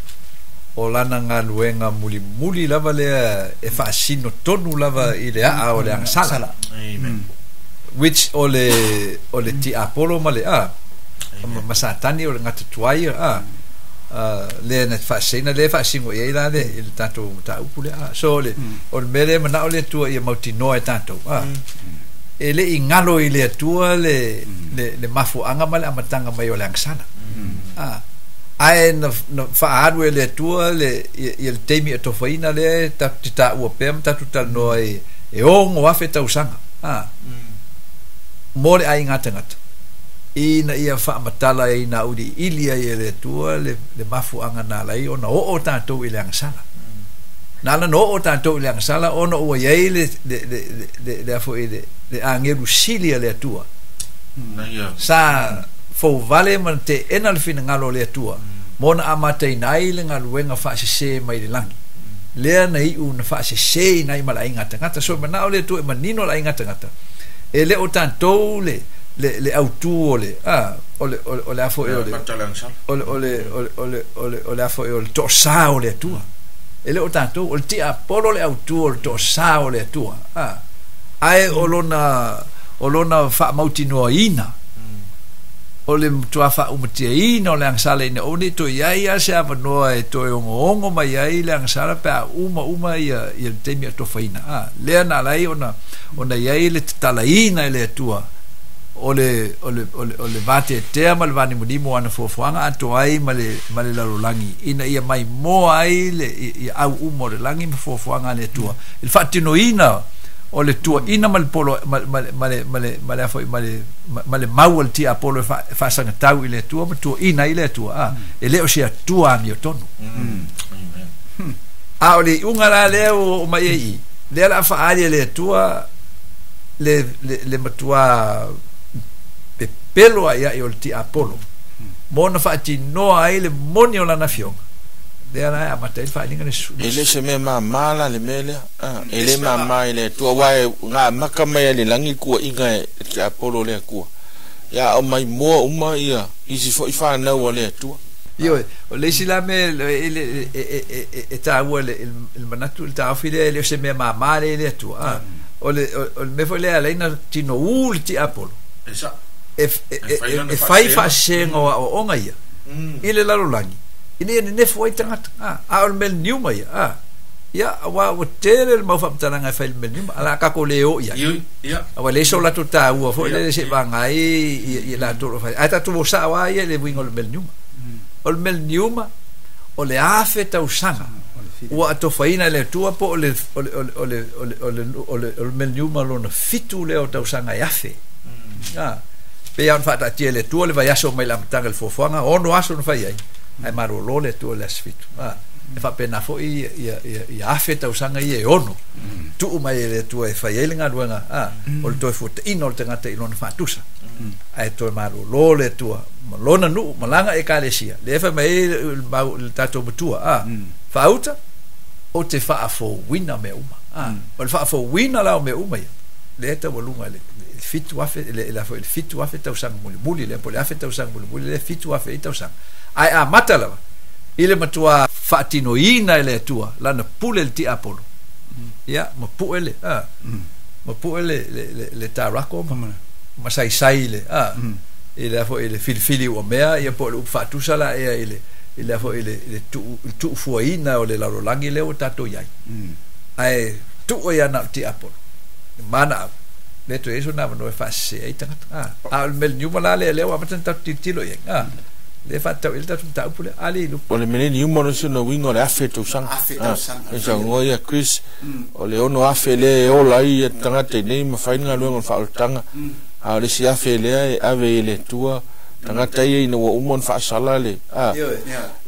o lana galuega mulimuli lava lea e faasino tonu lava i le aa o le agasala. Amen. Which o le tiapolo ma le a ma Satani o le gatatuai a lea na faaseseina lea e faasino i ai la le i le tatou mataupu lea. So o le mea lea manao le Atua ia mautinoa e tatou a e le i galo i le Atua le mafuaaga ma le amataga mai o le agasala. A ae na faaalu e le Atua le ia le taimi e tofaina lea tatou te taua pea ma tatou talanoa e 6,000 tausaga a mo le aiga tagata ina ia faamatala ai na uliili ai e le Atua le mafuaaga na alai ona oo tatou i le agasala. Na ala na oo tatou i le agasala ona ua iai le le agelu sili a le Atua sa fouvale ma teena le finagalo o le Atua mo na amataina ai le galuega faasese mai le lagi lea na iu na faaseseina ai ma le aiga tagata. So manao le Atua e manino le aiga tagata e le o tatou le autu o le o le afo e o le o le afo e o le toosā o le Atua e le o tatou o le tiapolo le autu o le toosā o le Atua ae o lona faamautinoaina o le matua faaumatiaina o le agasala ina ua nei toe iai a se avanoa e toe ogogogo mai ai le agasala pe a uma ia le taimi e atofaina. Lea na alai ona iai le tatalaina e le Atua o le vateatea ma le vanimonimo o ana fuafuaga atoa ai ma le lalolagi ina ia maimoa ai le ia au uma o le lagi ma fuafuaga a le Atua i le faatinoina o le tuaina ma le polo ma le mau o le tiapolo e faasagatau i le Atua ma tuaina ai le Atua e le o se Atua amiotonu. A o le iuga la lea ua oo mai ai i lea la faaali e le Atua le matua pepelo ai ai o le tiapolo mo na faatinoa ai le moni o lana afioga lea la e amata ai le faaaliga le E le se mea mamā la le mea lea. E le mamā i le Atua aua e gamaka mai ai le lagi kuaʻiga e tiapolo le Atua ia o mai moa uma ia isi foʻi fanau a le Atua. Ioe, o le isi la mea e taua le manatu le taofi lea e le o se mea mamā lea i le Atua. O le mea foi lea alai na tinoū le tiapolo e fai faasesega o aoaoga ia i le lalolagi ina ia nenefu ai tagata. A o le meleniuma ia ia aua ua tele le mau faamatalaga e fai le meleniuma ala tatou le oo i ai aua e leai so latou taua foi lele seʻi vaga ai ia latou o loo fai ae tatou o sao lava ia i le uiga o le meleniuma. O le meleniuma o le 1,000 tausaga ua atofaina e le Atua po o le meleniuma lona 7 lea o tausaga e 1,000. Pei ona faataatia e le Atua le vaiaso mai le amataga i le fuafuaga 6 aso na fai ai ae malōlō le Atua i le aso 7. E faapena foi ia 1,000 tausaga ia e 6 tuu mai e le Atua e fai ai le galuega o le toe fuataina o le tagata i lona faatusa ae toe malōlō le Atua ma lona nuu ma lana ekalesia lea fai mai ai le tatou matua faauta o te faafouina mea uma. O le faafouina la o mea uma ia lea e taualuga le 7,000 le 7,000 tausaga mulimuli lea po o le 1,000 tausaga mulimuli lea 7,000 ai tausaga ae amata lava i le matua faatinoina e le Atua lana pule le tiapolo ia ma pue le ma pue le tarako ma saisai le i le afo i le filifili ua mea ia po o le upu faatusa la ea i le afo i le tuufuaina o le lalolagi lea ua tatou iai ae tuu ai ana o le tiapolo mana au Le toe so na no e faasese ai tagata a o le meleniuma la lea lea ua amata na tatou tilotilo i ai le faatatau i le tatou mataupu lea ali i lupe. O le meleniuma no sina uiga o le 1,000 tausaga. E saunoa ia Chris o le 6,000 lea e ola ai ia tagata i nei ma fai le galuega o le faaolataga a o le isi 1,000 lea e ave i le Atua tagata ia ina ua uma ona faasala le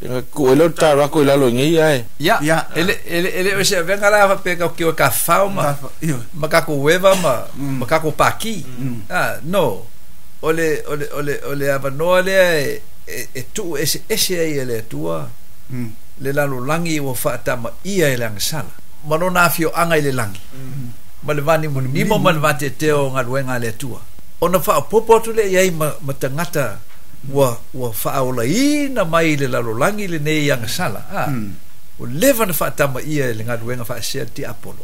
ina tuu ai lea o le tarako i lalo i nei ae ia e le o se avega la faapea kau o kafao ma kakou eva ma kakou paki no o le avanoa lea e tuu ese ese ai e le Atua le lalolagi ua faatamaia e le agasala ma lona afioaga i le lagi ma le vanimonimo ma le vateatea o galuega a le Atua ona faaopopo atu lea iai ma tagata ua faaolaina mai i le lalolagi lenei agasala ua leva na faatamaia e le galuega faasea le tiapolo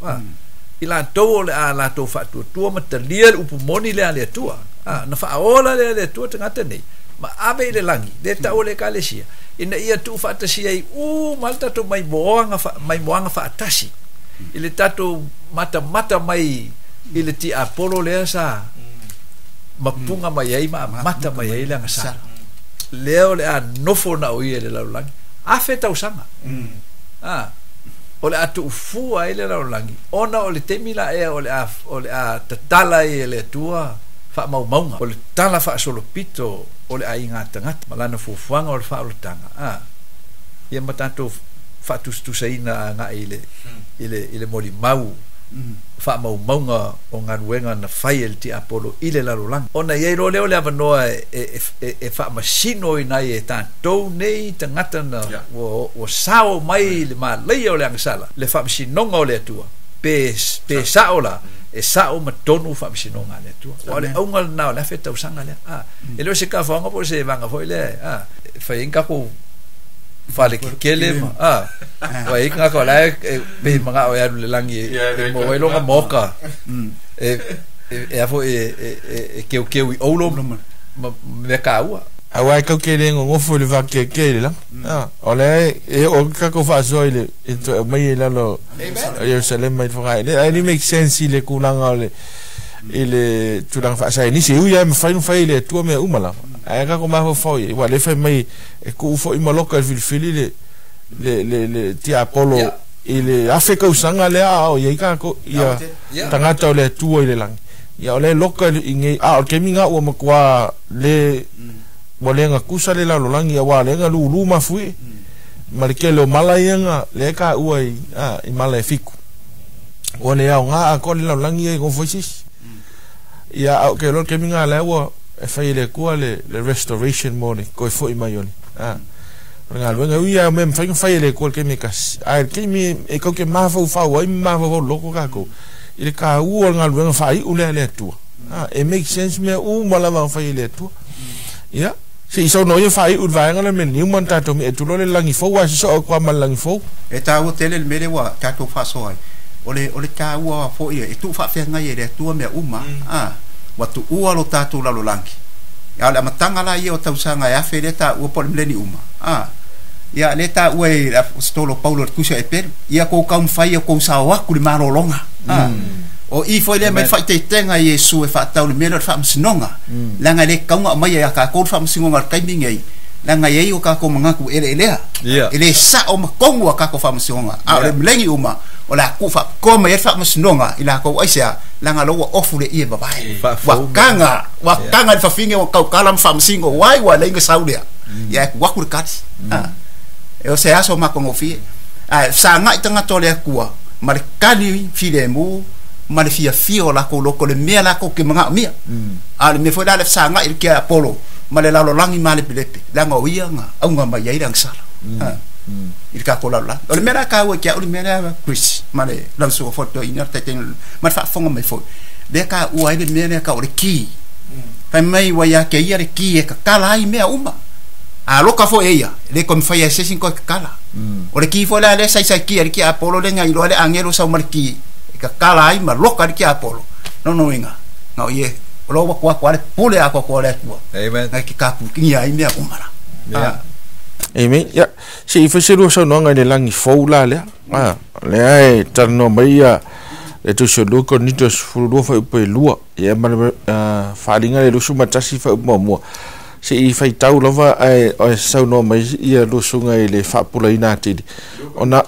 i latou o le a latou faatuatua ma talia le upu moni lea a le Atua na faaola lea le Atua tagata nei ma ave i le lagi le tau o le ekalesia ina ia tuufaatasia ai uma le tatou maimoaga faatasi i le tatou matamata mai i le tiapolo lea sa mapuga mai ai ma amata mai ai le agasala lea o le a nofo na o ia i le lalolagi 1,000 tausaga o le a tuufua ai le lalolagi ona o le taimi la ea o le a tatala ai e le Atua faamaumauga o le tala faasolopito o le aiga tagata ma lana fuafuaga o le faaolataga ia ma tatou faatusatusaina agai i le molimau faamaumauga o galuega na fai e le tiapolo i le lalolagi ona iai loa lea o le avanoa e faamasino ina ai e tatou nei tagata na ua sao mai le malaia o le agasala le faamasinoga o le Atua pe sao la e sao ma tonu faamasinoga a le Atua o le auga lena o le 1,000 tausaga lea e le o se kafaoga po o se vaga foi lea e fai ai kakou fale kekele ma wa i ngā la e pe manga o e alu le langi e mo ai longa moka e afo e keu keu i oulo ma me kaua aua e kau ke le ngofo le va ke ke le la o le e o ka ko fa so ile e mai le lo Jerusalem mai fa le ai make sense ile kulanga le ile tulanga fa sa ni se u ya me fa fa ile tua me umala ai ka ko ma fo i wa le fa mai e ku fo i maloka filifili le tiapolo ile afe kausanga le a o ia ka ko ia tagata o le Atua i le lagi ia o le loka i ngai a o ke minga ua makuā le ua le gakusa le lalolagi auā le galūlū mafui ma le kele o mala ia ga le kaʻua i mala e fiku ua le aogā atoa le lalolagi ia i gofoisisi ia a o ke lo le kemiga lea ua e fai le Atua le restoration mo le koe foʻi mai o le o le galuega ui ia mea mafai ona fai e le Atua le kemi e kasi ae le kemi e kau ke mafaufau ai ma mafaufau loko kakou i le kaua o le galuega faaiʻu lea le Atua e make sense mea uma lava ona fai e le Atua ia se i saunoa ia faaiʻu le vaega le meleniuma na tatou meʻe tulo le lagi fou ae sosoo atu ma le lagi fou e taua tele le mea lea ua tatou faasoa ai o le taua foʻi e tuu faafeagai e le Atua mea uma ua tuua lo tatou lalolagi a o le amataga la ia o tausaga e 1,000 lea taua po o le meleni uma ia le taua e le apostolo Paulo le tusi o Eperu ia kou taumafai ia kou sao aku le malologa o i foi lea mai faaitaitega Iesu e faatau le mea lea o le faamasinoga leaga e lē tauga aumai ia takou le faamasinoga o le taimi nei leaga iai o takou magatu eleelea e lē sao ma tonu a takou faamasinoga a o le meleni uma o le a tuu faapitoa mai ai le faamasinoga i lakou aisea leaga lo ua ofu le ie vavae ua taga le fafine ua tautala ma faamasino ai ua leai sau lea ia e tuaku le kali e o se aso matagofie ae fesagai tagata o le Atua ma le kali filemu ma le fiafia o lakou loko le mea lakou ke magaomia a le mea foi la le fesagai le kia Apolo ma le lalolagi ma le pelepe leaga o ia ga auga mai ai le agasala i le tatou lalolagi o le mea la taua i ke au le mea lea Chris ma le lausuga foi toeaina le taitaiga ma le faafofoga mai foi lea taua ai le mea lea tau o le ki fai mai ua ia te ia le ki e tatala ai mea uma a loka foi e ia le koe mafai e se isi koe tatala o le ki foi lea lea saisai ki ai le kia Apolo le gailoa le agelo sau ma le ki e tatala ai ma loka le kia Apolo nono uiga na o ie o lo ua kuakua le pule atoatoa o le Atua Amen na ke kapukigia ai mea uma la Amen. Ya, se i fai se lua saunoaga i le lagi fou la lea. Lea e talanoa mai ia Le tusi o 2 Korinito 12 fuaiupu e 2, ia ma le faaaliga le 21 fuaiupu muamua. Se'i faitau lava ae saunoa mai ia lusuga i le faapulaina atili. Ona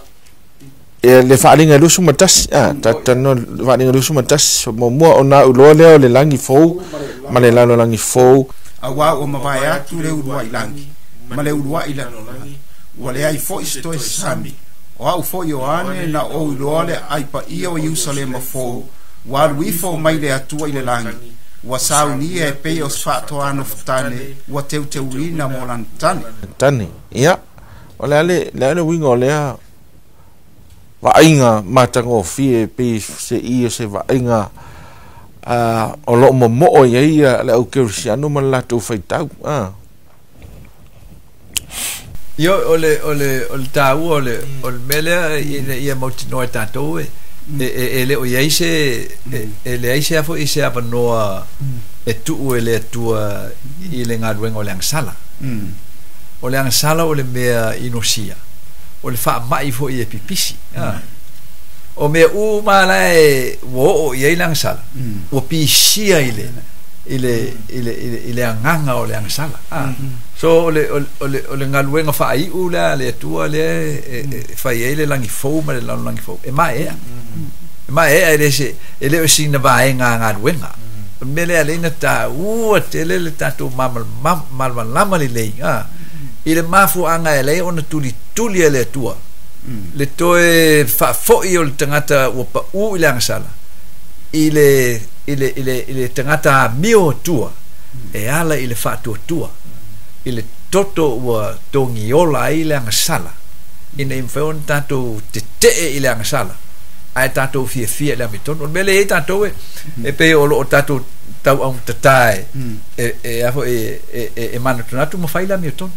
le faaaliga e 21, tatou faaaliga 21 muamua ona a'u loa lea o le lagi fou ma le lalolagi fou. Auā ua mavae atu le ulua'i lagi ma le ulua'i lalolagi, ua leai fo'i se toe sami. O a'u fo'i Ioane na ou iloa le aai paia o Ierusalema fou, ua alu ifo mai le Atua i le lagi, ua saunia e pei o se faatoā nofotane ua teuteuina mo lana tane. Tane. Ia, o le a le uiga o lea vaaiga matagofie pei se i o se vaaiga o loo momoo i ai le au kerisiano ma le latou faitau. Io o le tāua o le mea lea ina ia mautinoa e tatou e le o i ai se e leai se afo i se avanoa e tuu e le Atua i le galuega o le agasala. O le agasala o le mea inosia, o le faama'i fo'i e pipisi. O mea uma la e ua oo i ai le agasala ua pisia i le agaga o le agasala. So o le galuega faaiu lea a le Atua lea e fai ai le lagi fou ma le lalolagi fou e mae'a. E mae'a e le se e le o sina vaega a galuega. O le mea lea leina tāua tele le tatou malamalama lelei i le mafuaaga e lea ona tulituli e le Atua le toe faafo'i o le tagata ua pa'ū i le agasala i le tagata amio atua e ala i le faatuatua i le toto ua togiola ai le agasala ina ia mafai ona tatou tete'e i le agasala ae tatou fiafia i le amiotonu. O le mea lea i ai tatou e pei o loo tatou tauaugatatā e a fo'i e manatunatu ma fai le amiotonu.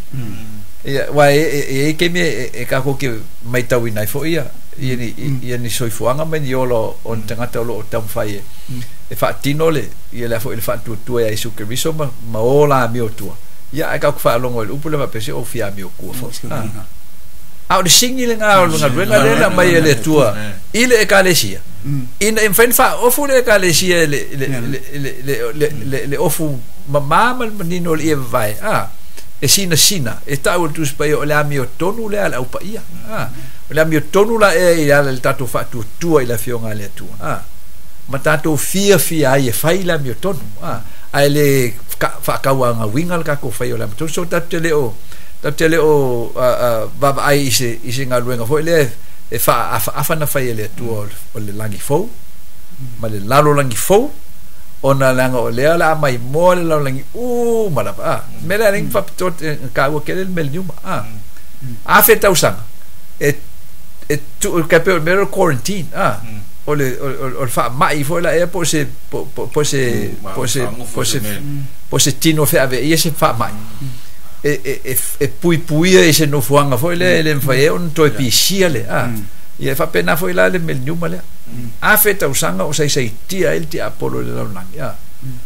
Ia uā e ai taimi e kākou ke matauina ai fo'i ia ni soifuaga ma ni ola o ni tagata o loo taumafai e faatino le ia le afo'i le faatuatua ia Iesu Keriso ma ola amio tua. Ia ae kākou faalogo i le upu le faapea se o fia amio kua fo'i. A o le sigi lagā o le galuega lea na aumai e le Atua i le Ekalesia ina ia mafai ona faaofu le Ekalesia le ofu mamā ma le manino o le ie vavae e sinasina e ta'u e le Tusi Paia o le amiotonu lea a le aupaia. O le amiotonu la ea i ala i le tatou faatuatua i le afioga a le Atua ma tatou fiafia ai e fai le amiotonu ae le faakauagauiga le tatou fai o le amiotonu. So tatou te le o vaavaai i se galuega foi lea e faaafaafa na fai e le Atua o le lagi fou ma le lalolagi fou ona leaga o lea o le a maimoa le lalolagi uma lava. Mea lea alai faapitoa kāua tele le meleniuma afe tausaga e tuu ka pei o le mea lea o le quarantine o le faama'i foi la ea po o se tino feaveaia se faama'i e puipuia i se nofoaga foi lea e le mafai ai ona toe pisia le ia e faapena foi la le meleniuma lea afe tausaga o saisaitia ai le tiapolo i le lalolagi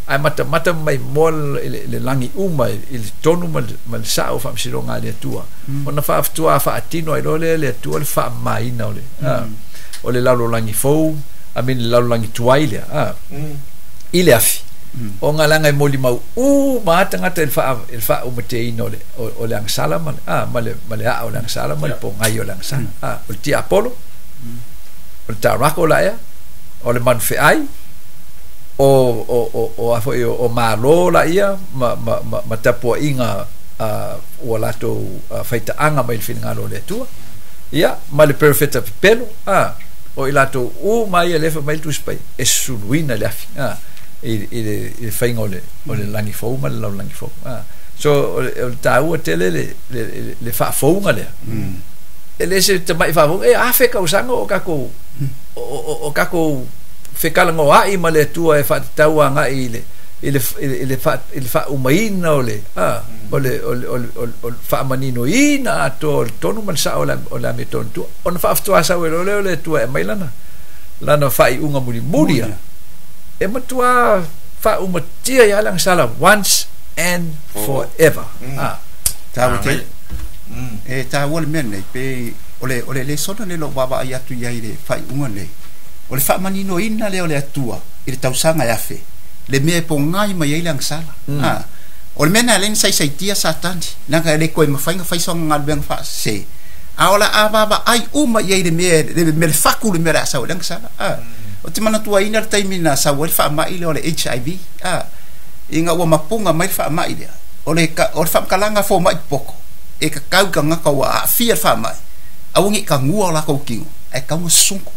ae matamata maimoa le lagi uma i le tonu ma le sa'o faamasinoga a le Atua ona faafetoā faatino ai loa lea le Atua le faamamaina o le lalolagi fou I mean le lalolagi tuai lea i le afi ona leaga e molimau uma a tagata i le faaumateina o le agasala ma le aa o le agasala ma le pogai o le agasala. O le tiapolo, o le tarako la ea, o le manufe'ai o a fo'i o malo la ia ma tapua'iga ua latou faitaaga mai le finagalo o le Atua ia ma le perofeta pepelo o i latou uma ia lea fai mai le Tusi Paia e suluina le afi i le faiga o le lagi fou ma le lalolagi fou. So o le tāua tele le faafouga lea e le se tama'i faafouga e afe tausaga o kakou fekalagoa'i ma le Atua e faatatau aga'i i le faaumaina o le faamaninoina atoa o le tonu ma le sa'o o le amiotonu tua ona faafetoā sau e loa lea o le Atua e aumai lana faaiuga mulimuli a e matuā faaumatia ia le agasala once and forever. Tāua tele. E tāua le mea nei, pe o le lesona le lo vaavaai atu i ai le faaiuga nei. O le faamaninoina lea o le Atua i le tausaga e afe le mea e pogai mai ai le agasala. O le mea na lea na saisaitia Satani leaga e le koe mafai ona fai soga galuega faasese a o la avavaai uma i ai le mea le faku le mea le a sau ai le agasala. O te manatuaina le taimi na sau ai le faamai lea o le HIV. Ina ua mapuga mai le faamai lea o le faamatalaga fomai poko e kakau i tagata ua aafia le faamai aua nei tagua o latou tino ae tau na susugu.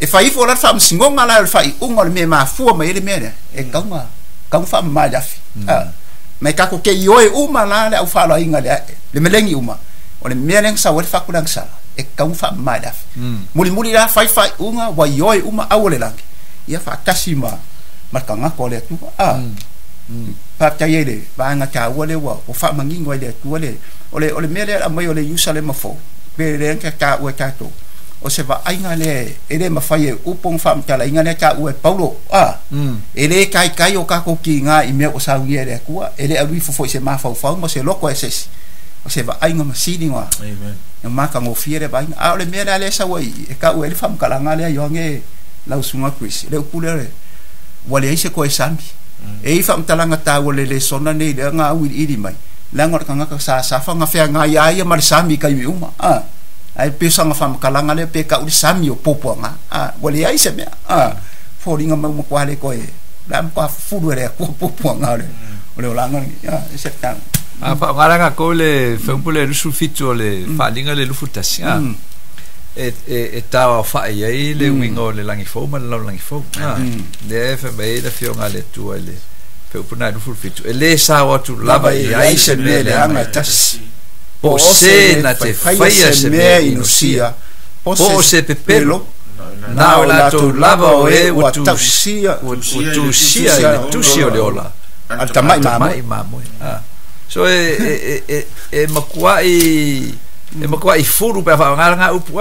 E fai ifo la le faamasinoga la o le faaiuga o le mea e mafua mai ai le mea lea e tau na faamama i le afi. Ma e tatou te ioe uma la le aufaaloaiga le melegi uma o le mea lea na sau ai le faku le agasala e tau na faamama i le afi. Mulimuli la fai faaiuga ua ioe uma aua le lagi ia faatasi ma le tagata o le Atua. Faafetai ai le vaega taua lea ua faamanino ai le Atua le o le mea lea aumai o le Ierusalema fou pe lea na taua e tatou o se vaaiga lea e le mafai e upu ona faamatalaina lea taua e Paulo. E le taitai o tatou kiga i mea ua saunia e le Atua e le alu ifo foi se mafaufau ma se loko e se isi o se vaaiga masini na matagofie le vaaiga. A o le mea lea lea sau ai e taua ai le faamatalaga lea Ioane lau susuga Chris le upu lea ua leai se koe sami. E i faamatalaga taua le lesona nei lea na auiliili mai leaga o le tagata sa safa na feagai ai ia ma le sami i taimi uma. Ai pe sanga faamatalaga lea pe tau le sami o popoaga. Ua leai se mea. Foliga mai uma koa le koe la matua fufulu e le Atua popoaga o le olaga lenei. E se tau. A faaaogalaga kou le feupu le 27 o le faaliga le 21. E tauaofa'i ai le uiga o le lagi fou ma le lalolagi fou. Lea e fai mai ai le afioga a le Atua i le feupu na e 27 e lē sao atu lava i ai se mea leaga e tasi po o se na te faia se mea inosia po o se pepelo na o latou lava o e ua tusia i le tusi o le ola a le tama'i mamoe. So e makua'i fulu pe a faaaogalaga upu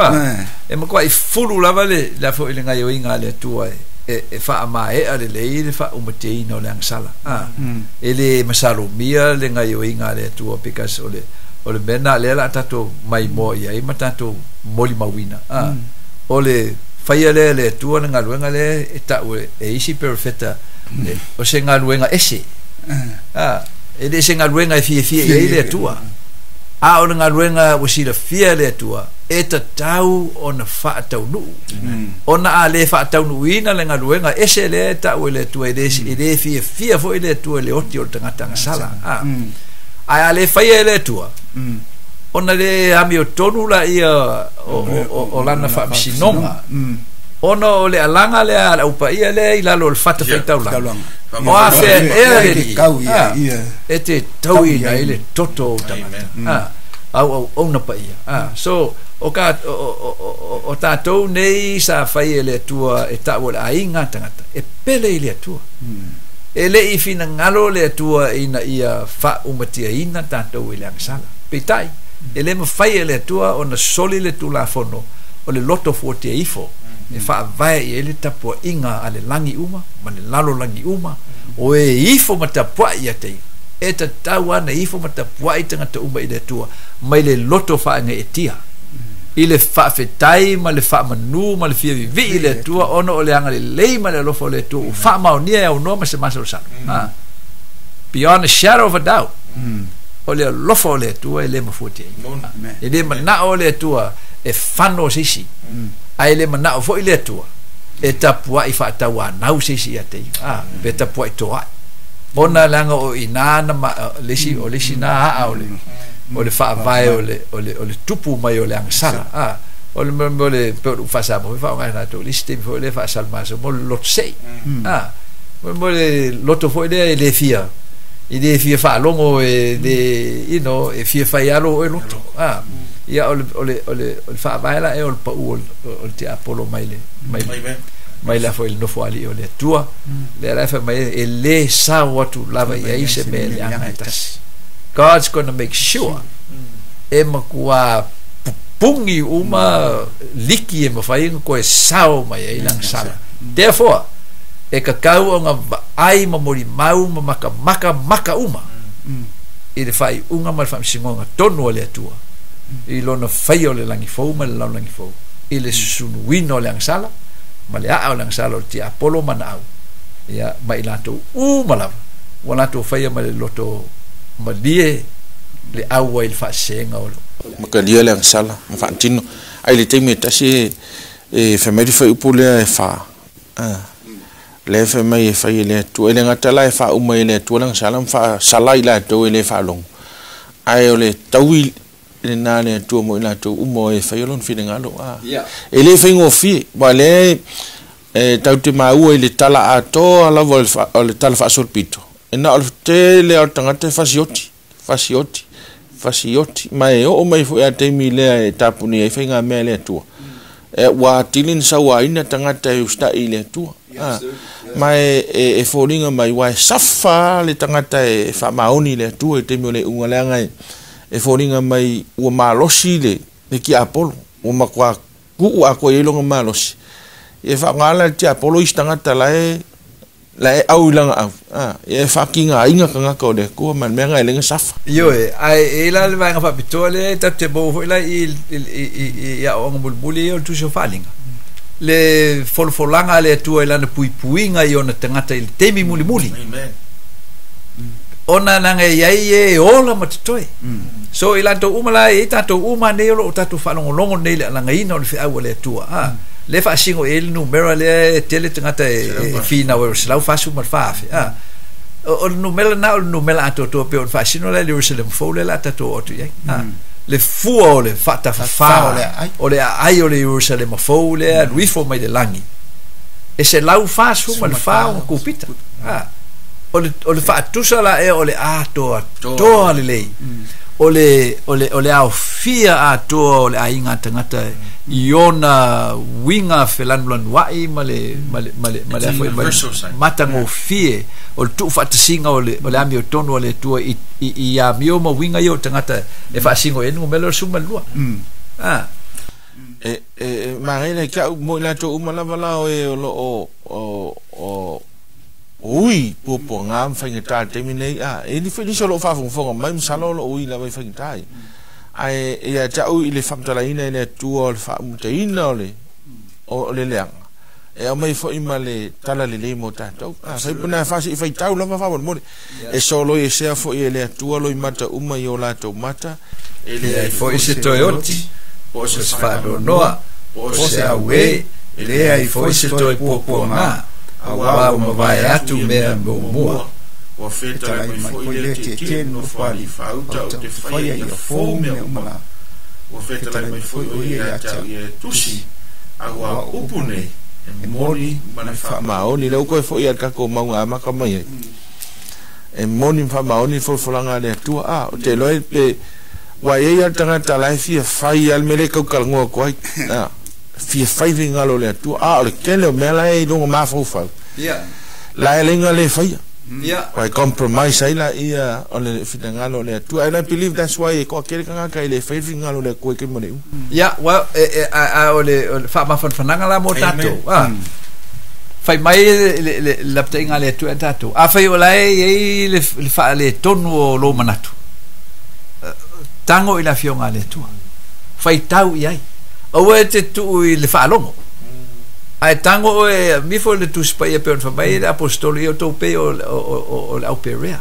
e makua'i fulu lava le foi le gaioiga a le Atua e faamaea lelei le faaumateina o le agasala. E le masalomia le gaioiga a le Atua because o le mea na lea la tatou maimoa i ai ma tatou molimauina. O le faia lea le Atua le galuega lea e tau e isi perofeta o se galuega ese. E le se galuega e fiafia i ai le Atua. A o le galuega ua silafia le Atua e tatau ona faataunuu. Ona a le faataunuuina le galuega ese lea e tau e le Atua e le fiafia foi le Atua i le oti o le tagata agasala. Ae a le faia e le Atua ona le amiotonu laia o lana faamasinoga ona o le alaga lea a le aupaia lea i lalo o le fatafaitaulaga o afea ea le alii e te tauina ai le toto o tagata auauauna paia. So o tatou nei sa fai e le Atua e tau o le aiga tagata e pele i le Atua. E le'i finagalo le Atua ina ia faaumatiaina tatou i le agasala. Peitai e lē mafai e le Atua ona soli le tulafono o le loto fuatia ifo e faavae i ai le tapua'iga a le lagi uma ma le lalolagi uma o e ifo ma tapua'i ia te ia e tatau ana ifo ma tapua'i tagata uma i le Atua mai le loto faaagae'etia i le faafetai ma le faamanū ma le fiavivi'i i le Atua ona o le agalelei ma le alofa o le Atua ua faamaonia e aunoa ma se masalosalo. Beyond a shadow of a doubt o le alofa o le Atua e lē mafuatia ai. E lē mana'o o le Atua e fano se isi ae le mana'o foi le Atua e tapua'i faatauanau se isi ia te ia pe tapua'i toa'i ona leaga o i ina na le isi o le isi na a'a o le faavae o le tupu mai o le agasala. O le mo le pe o faasamo foi faaaoga tatou le isi taimi foi lea faasalamaso mo le loto se'i. Mo le loto foi lea e le fia i le fia faalogo e le you know e fia fai alo o e loto. Ia o le faavae la e o le pau o le tiapolo mai le mai la foi le nofo ali'i o le Atua lea la e fai mai e lē sao atu lava i ai se mea leaga e tasi. God's gonna make sure e makuā pupungi uma liki e mafai ona koe sao mai ai le agasala. Therefore e kakau ona vaai ma molimau ma makamaka maka uma i le faaiuga ma le faamasinoga tonu a le Atua i lona faia o le lagi fou ma le lalolagi fou. I le susunuina o le agasala ma le aa o le agasala o le tiapolo ma naau ia ma i latou uma lava ua latou faia ma le loto malie le aua i le faasesega o makalia le agasala ma faatino ai le taimi e tasi e femai fai upu lea e fa le femai e fai le Atua e le gata la e faauma i le Atua le agasala ma faasala i latou e le faalogo ae o le taui lena le Atua mo i latou uma e fai o lona finagalo e le faigofie ua le e tau te maua i le tala atoa lava o le tala faasolopito e na o le tele o le tagata e fasioti fasioti fasioti ma e oo mai foi a taimi lea e tapuni ai faigamea le Atua e ua atili na sauaina tagata e usitai i le Atua ma e foliga mai ua e safa le tagata e faamaoni i le Atua i taimi o le iuga leaga e foliga mai ua malosi le tiapolo ua matua tuu atoa i ai lona malosi e faaaoga la le tiapolo isi tagata la e au i lana au e faatigaina tagata o le Atua ma le mea na e le safa. Ioe, ae e la le vaega faapitoa lea e tatou te maua foi la i aoaoga mulimuli ia o le tusi o faaaliga le folafolaga a le Atua i lana puipuiga i ona tagata i le taimi mulimuli ona leaga e iai e ola ma totoe. So i latou uma la e tatou uma nei o loo tatou faalogologo nei le alagaina o le feau a le Atua le faasino e le numera lea e tele tagata e finau e o le 144,000 o le numera na o le numera atoatoa pe o le faasino la i le Ierusalema fou lea la tatou oo atu i ai le fua o le faatafafā o le aai o le Ierusalema fou lea alu ifo mai le lagi e 144 ona kupita o le faatusa la ea o le atoatoa lelei o le aofia atoa o le aiga tagata i ona uiga felanulanuai ma le matagofie o le tuufaatasiga o le amiotonu a le Atua i amio ma uiga ia o tagata e faasino i ai numera o le 12. E magaina ke au mo i latou uma lava la o e o loo o ui puapuaga ma faigata le taimi nei e nisi o loo faafogafoga mai masalo o loo ui lava i faigata ai ae ia te au i le faamatalaina i le Atua o le faaumutaina o le leaga e aumai foi ma le tala lelei mo tatou fai puna faasii faitau lava faamolemole e soloi esea foi e le Atua loimata uma i o latou mata e leai foi se toe oti po o se faanoanoa po o se auē e leai foi se toe puapuaga auā ua mavae atu mea muamua ua fetalai mai foi le tietie nofo alii faauta ou te faia ia fou mea uma la ua fetalai mai foi o ia ia te au ia e tusi auā upu nei e moni ma le faamaoni lea ua koe foi a le tatou mauga amata mai ai e moni ma faamaoni le folafolaga a le Atua o te iloa pe ua iai a le tagata la e fia fai a le mea lea e taukalagoa atu ai fia fai finagalo o le Atua o le tele o mea la e i luga mafaufau la e leiga le faia ua e compromise ai la ia o le finagalo o le Atua. And I believe that's why e toatele tagata e le fai le finagalo o le Atua i taimi o le iuga. Ia, well, o le faamafanafanaga la mo tatou fai mai le lapataiga a le Atua ia tatou afai o la e iai le faaletonu o lou manatu tago i le afioga a le Atua faitau i ai aua e te tuu i le faalogo ae tago oe mifo le tusi paia pe ona fai mai le apostolo ia outou pei o le auperea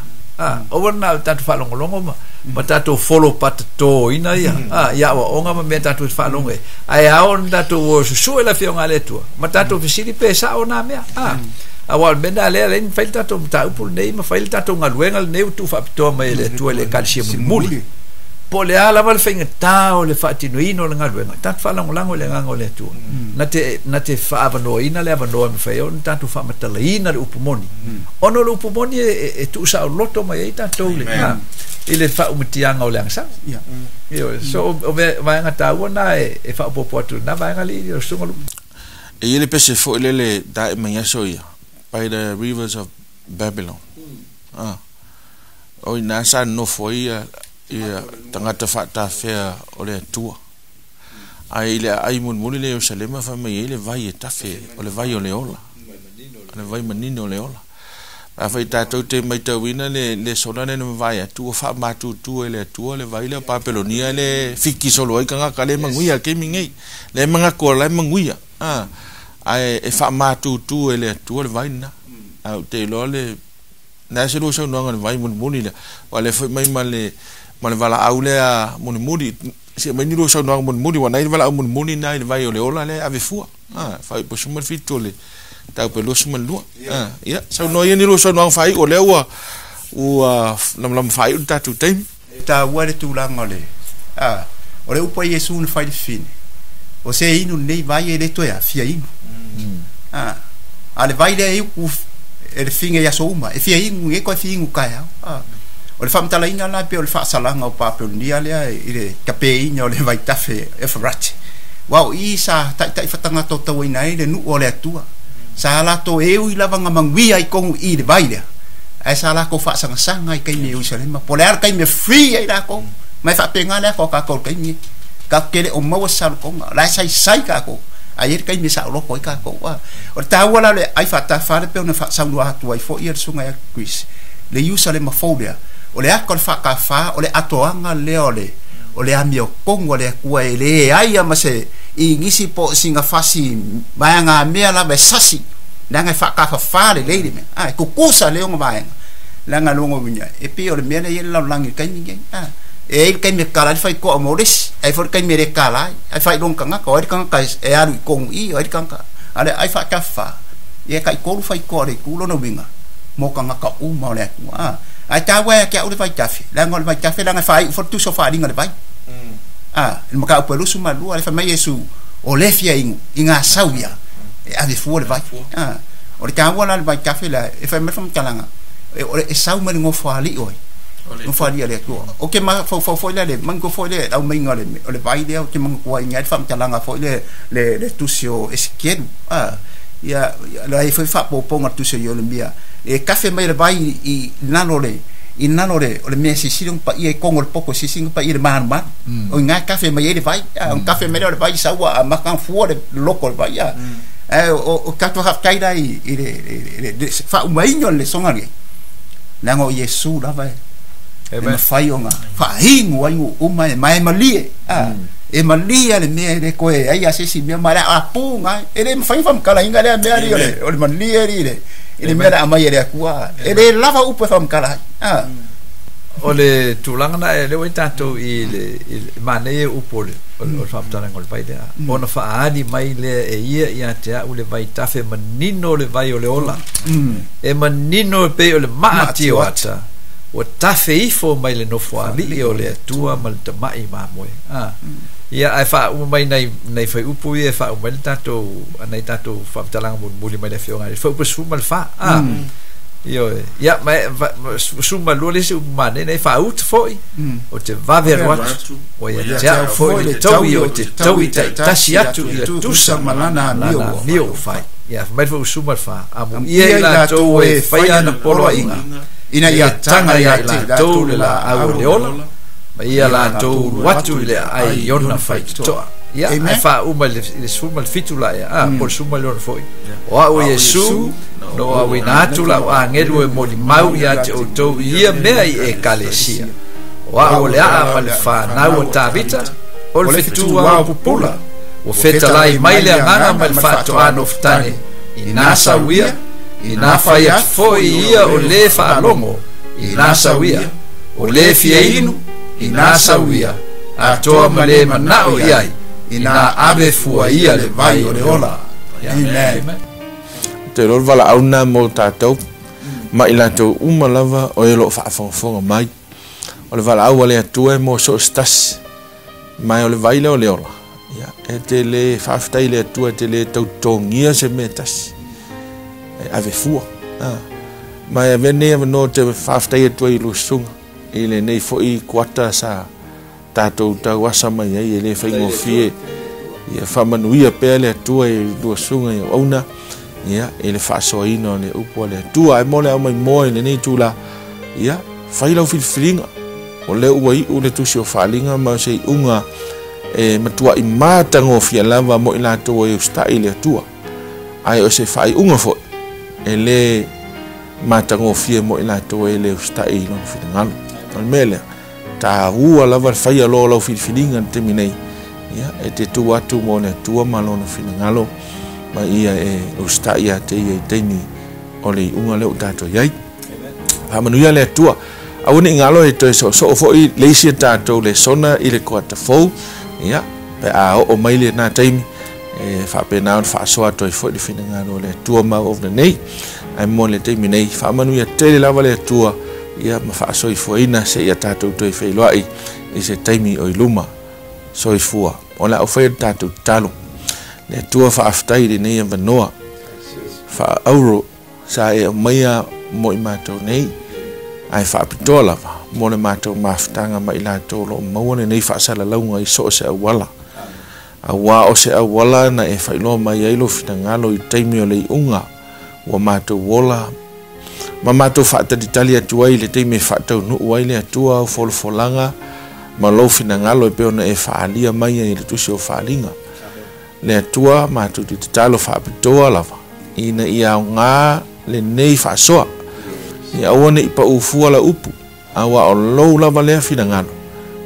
aua na tatou faalogologo ma tatou folo patatoina ia ia aoaoga ma mea tatou te faalogo ai ae ao ona tatou o susue le afioga a le Atua ma tatou fesili pe sao na mea auā o le mea lena lea leai na fai le tatou mataupu lenei ma fai le tatou galuega lenei ua tuufaapitoa mai e le Atua i le Ekalesia mulimuli po o le a lava le faigatā o le faatinoina o le galuega tatou faalagolago i le agaga o le Atua na te faaavanoaina le avanoa e mafai ai ona tatou faamatalaina le upu moni ona o le upu moni e tuusaoloto mai ai tatou i le faaumatiaga o le agasala. So o vaega taua na e faaopoopo atu na vaega le o susuga Lupe. E i le pese foi lele dae mai aso ia by the rivers of Babylon. O ina sa nofo ia tagata faatafea o le Atua. Ae i le aai mulimuli le Ierusalema fai mai ai le vai e tafe o le vai o le ola. O le vai manino o le ola. Afai tātou te maitauina le sona le mawai atu o wha mātūtū e le atua le vai le o Papelonia le fiki solo ai kangaka le manguia ke mingei le mangakoa le manguia ai e wha mātūtū e le atua le vai na au te loa le nā se lua saunoaga le vai mulimuli lea ua le foi mai ma le valaau lea mulimuli se mai ni lua saunoaga mulimuli ua nai le valaau mulimuli na i le vai o le ola lea ave fua fai po suma le fitu o le tau pe 22 ia saunoa ia ni lua saunoaga fai o lea ua lamalama fai o le tatou taimi e taua le tulaga o le o le upu a Iesu na fai le fine o se inu nei vai e le toe afia inu a le vai lea e upu e le finge ia souma e fia ingu e koe fi ingu kai au o le faamatalaina la pe o le faasalaga o Papelonia lea i le tapeina o le vaitafe e Farati ua o i sa ta'ita'i fatagatautauaina ai le nu'u o le Atua sa latou e ui lava maguia i kogu i le vai lea ae sa lakou faasagasaga i kaimi e Ierusalema po o le a le kaimi e free ai lakou ma e faapega lea ko kakou le kaimi kakou kele o maua se salokoga la e saisai kakou ai le kaimi sa loko ai kakou o le taua la le ai faatafa le pe ona faasaunoa atu ai fo'i le suga ia Chris le Ierusalema fou lea o le aka o le faakafā o le atoaga lea o le amiokogo a le Atua e lē ai a ma se igisi po o siga fasi vaeagamea lava e sasi leaga e faakafafā lelei le mea e kukusa le oga vaega leaga loga uiga e pei o le mea lea ia le lalolagi i le taimi nei e ai le taimi e kala ai le faitoa mo le isi ai foi le taimi e lē kala ai ai faailoga tagata o ai le tagata e alu i kogu i o ai le tagata a le ai faatafafā ia e taʻitolu faitoa o le itu lona uiga mo tagata uma o le Atua ae taua e ake a'u le vaitafe leaga o le vaitafe leaga e faai'u foi le tusa o faaliga le vai le mataupu e 22 le fai mai Iesu o le fia inu i gasau ia e ave fua le vai o le taua la le vaitafe lea e fai mai le faamatalaga e sau mai le gofoali'i oi gofoali'i a le Atua o ke mafaufau foi lea le manatua foi le aumaiga o le vai lea o te manatua iga ai le faamatalaga foi le tusi o Esekielu ia la foi faapopoga le tusi o Ieremia e kafe mai le vai i lalo le i lalo le o le mea sisili ona paia i kogo o le poto sisili ona paia i le malumalu o iga e kafe mai ai le vai o kafe mai lea o le vai saua a maka fua le loko o le vai o tatou faafetai la i le faaumaina o le lesoga lenei leaga o Iesu lava e mafai ona faainu ai nuu uma e mae malie e malie le mea e le toe ai a se isi mea ma le apuga e le mafai faamatalaina lea mea ali o le malie ali i le mea le aumai e le Atua e lē lava upu e faamatala ai o le tulaga na e lea ua tatou i le manei e upu o le faamatalaga o le vai lea ona faaali mai lea e ia ia te a'u le vaitafe manino le vai o le ola e manino e pei o le maati o ata ua tafe ifo mai le nofoali'i o le Atua ma le tama'i mamoe ia ae faauma mai nai fai upu ia e faauma ai le tatou anai tatou faamatalaga mulimuli mai le afioga le faupu 14 ioe ia ma 12 le isi upu manei nei faauta fo'i o te vave alu atu ua ia te a'u fo'i le taui o te taui ta'itasi atu ia tusa ma lana amio ua fai ia mai le fau 14 amuia i latou e faia ana poloaiga ina ia taga ia i latou le laau o le ola ma ia latou ulu atu i le aai i ona faitotoa ia ae faauma i le 17 la ia po le 16 foi o a'u Iesu no auina atu la'u agelu e molimau ia te outou i ia mea i Ekalesia o a'u o le a'a ma le fanau o Tavita o le fetua o pupula ua fetalai mai le agaga ma le faatoa nofotane ina sauia ina fai atu fo'i ia o lē faalogo ina sauia o lē fia inu ina sauia atoa ma lē mana'o i ai ina ave fua ia le vai o le ola. Amen. Te lor valaau na mo tātou ma i latou uma lava o e loo faafogafoga mai o le valaau a le Atua e mo so o se tasi mai o le vai lea o le ola ia e te lē faafetai le Atua e te lē tautogia se mea tasi e ave fua ma e avea nei avanoa te faafetai atua i lusuga i lenei fo'i kuata sa tātou tauasa mai ai e lē faigofie ia faamanuia pea le Atua i luasuga i auauna ia i le faasoaina o le upu a le Atua ae mo le aumai moa i lenei tula ia fai lau filifiliga o lea ua iʻu le tusi o faaliga ma o se iʻuga e matuaʻi matagofia lava mo i latou e usitaʻi le Atua ae o se faaiʻuga foʻi e lē Matagofie mo i latou e le usitai i lona finagalo. O le mea lea, taua lava le faia loa o lau filifiliga i le taimi nei, ia, e te tu atu mo le Atua ma lona finagalo, ma ia e usitai ia te ia i taimi o le iuga lea ua tatou i ai. Faamanuia le Atua. Aua ne i galo e toe soosoo foi le isi a tatou lesona i le kuata fou, ia, pe a oo mai lena taimi, e faapena ona faasoa atu ai foi le finagalo o le Atua ma auauna nei. Ae mo le taimi nei, faamanuia tele lava le Atua, ia, ma faasoifuaina seia tatou toe feiloai i se taimi o i luma. Soifua. O le a ou faia le tatou tatalo. Le Atua faafetai i lenei avanoa faaauro sa e aumaia mo i matou nei, ae faapitoa lava mo le matou mafutaga ma i latou o lo o maua lenei faasalalauga i so o se auala. Auā o se auala na e faailoa mai ai lou finagalo i taimi o le iuga ua matou ola ma matou faatalitali atu ai i le taimi e faataunuu ai le Atua au folafolaga ma lou finagalo e pei ona e faaalia mai ai i le tusi o Faaaliga. Le Atua, matou te tatalo faapitoa lava ina ia aoga lenei faasoa, ia aua ne i paū fua lau upu, auā o lou lava lea finagalo,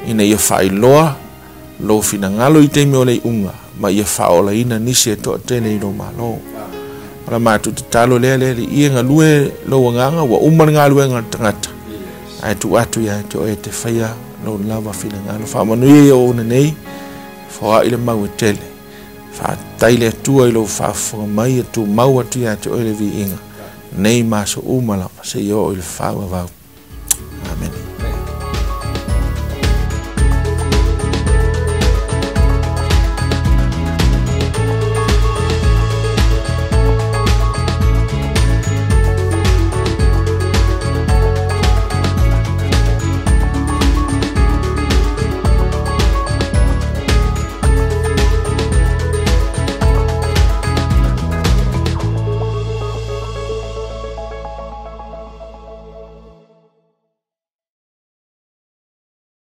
ina ia faailoa lou finagalo i taimi o le iuga, ma ia faaolaina nisi e toatele i lou Malo. O la matou tatalo lea, le Alii, e galue lou agaga, ua uma le galuega a le tagata, ae tuu atu ia te oe e te faia lou lava finagalo. Faamanuia i auauna nei, foai le mau e tele. Faafetai le Atua i lou faafofoga mai, e tumau atu ia te oe le viiga nei ma aso uma lava, seia oo i le faavavau.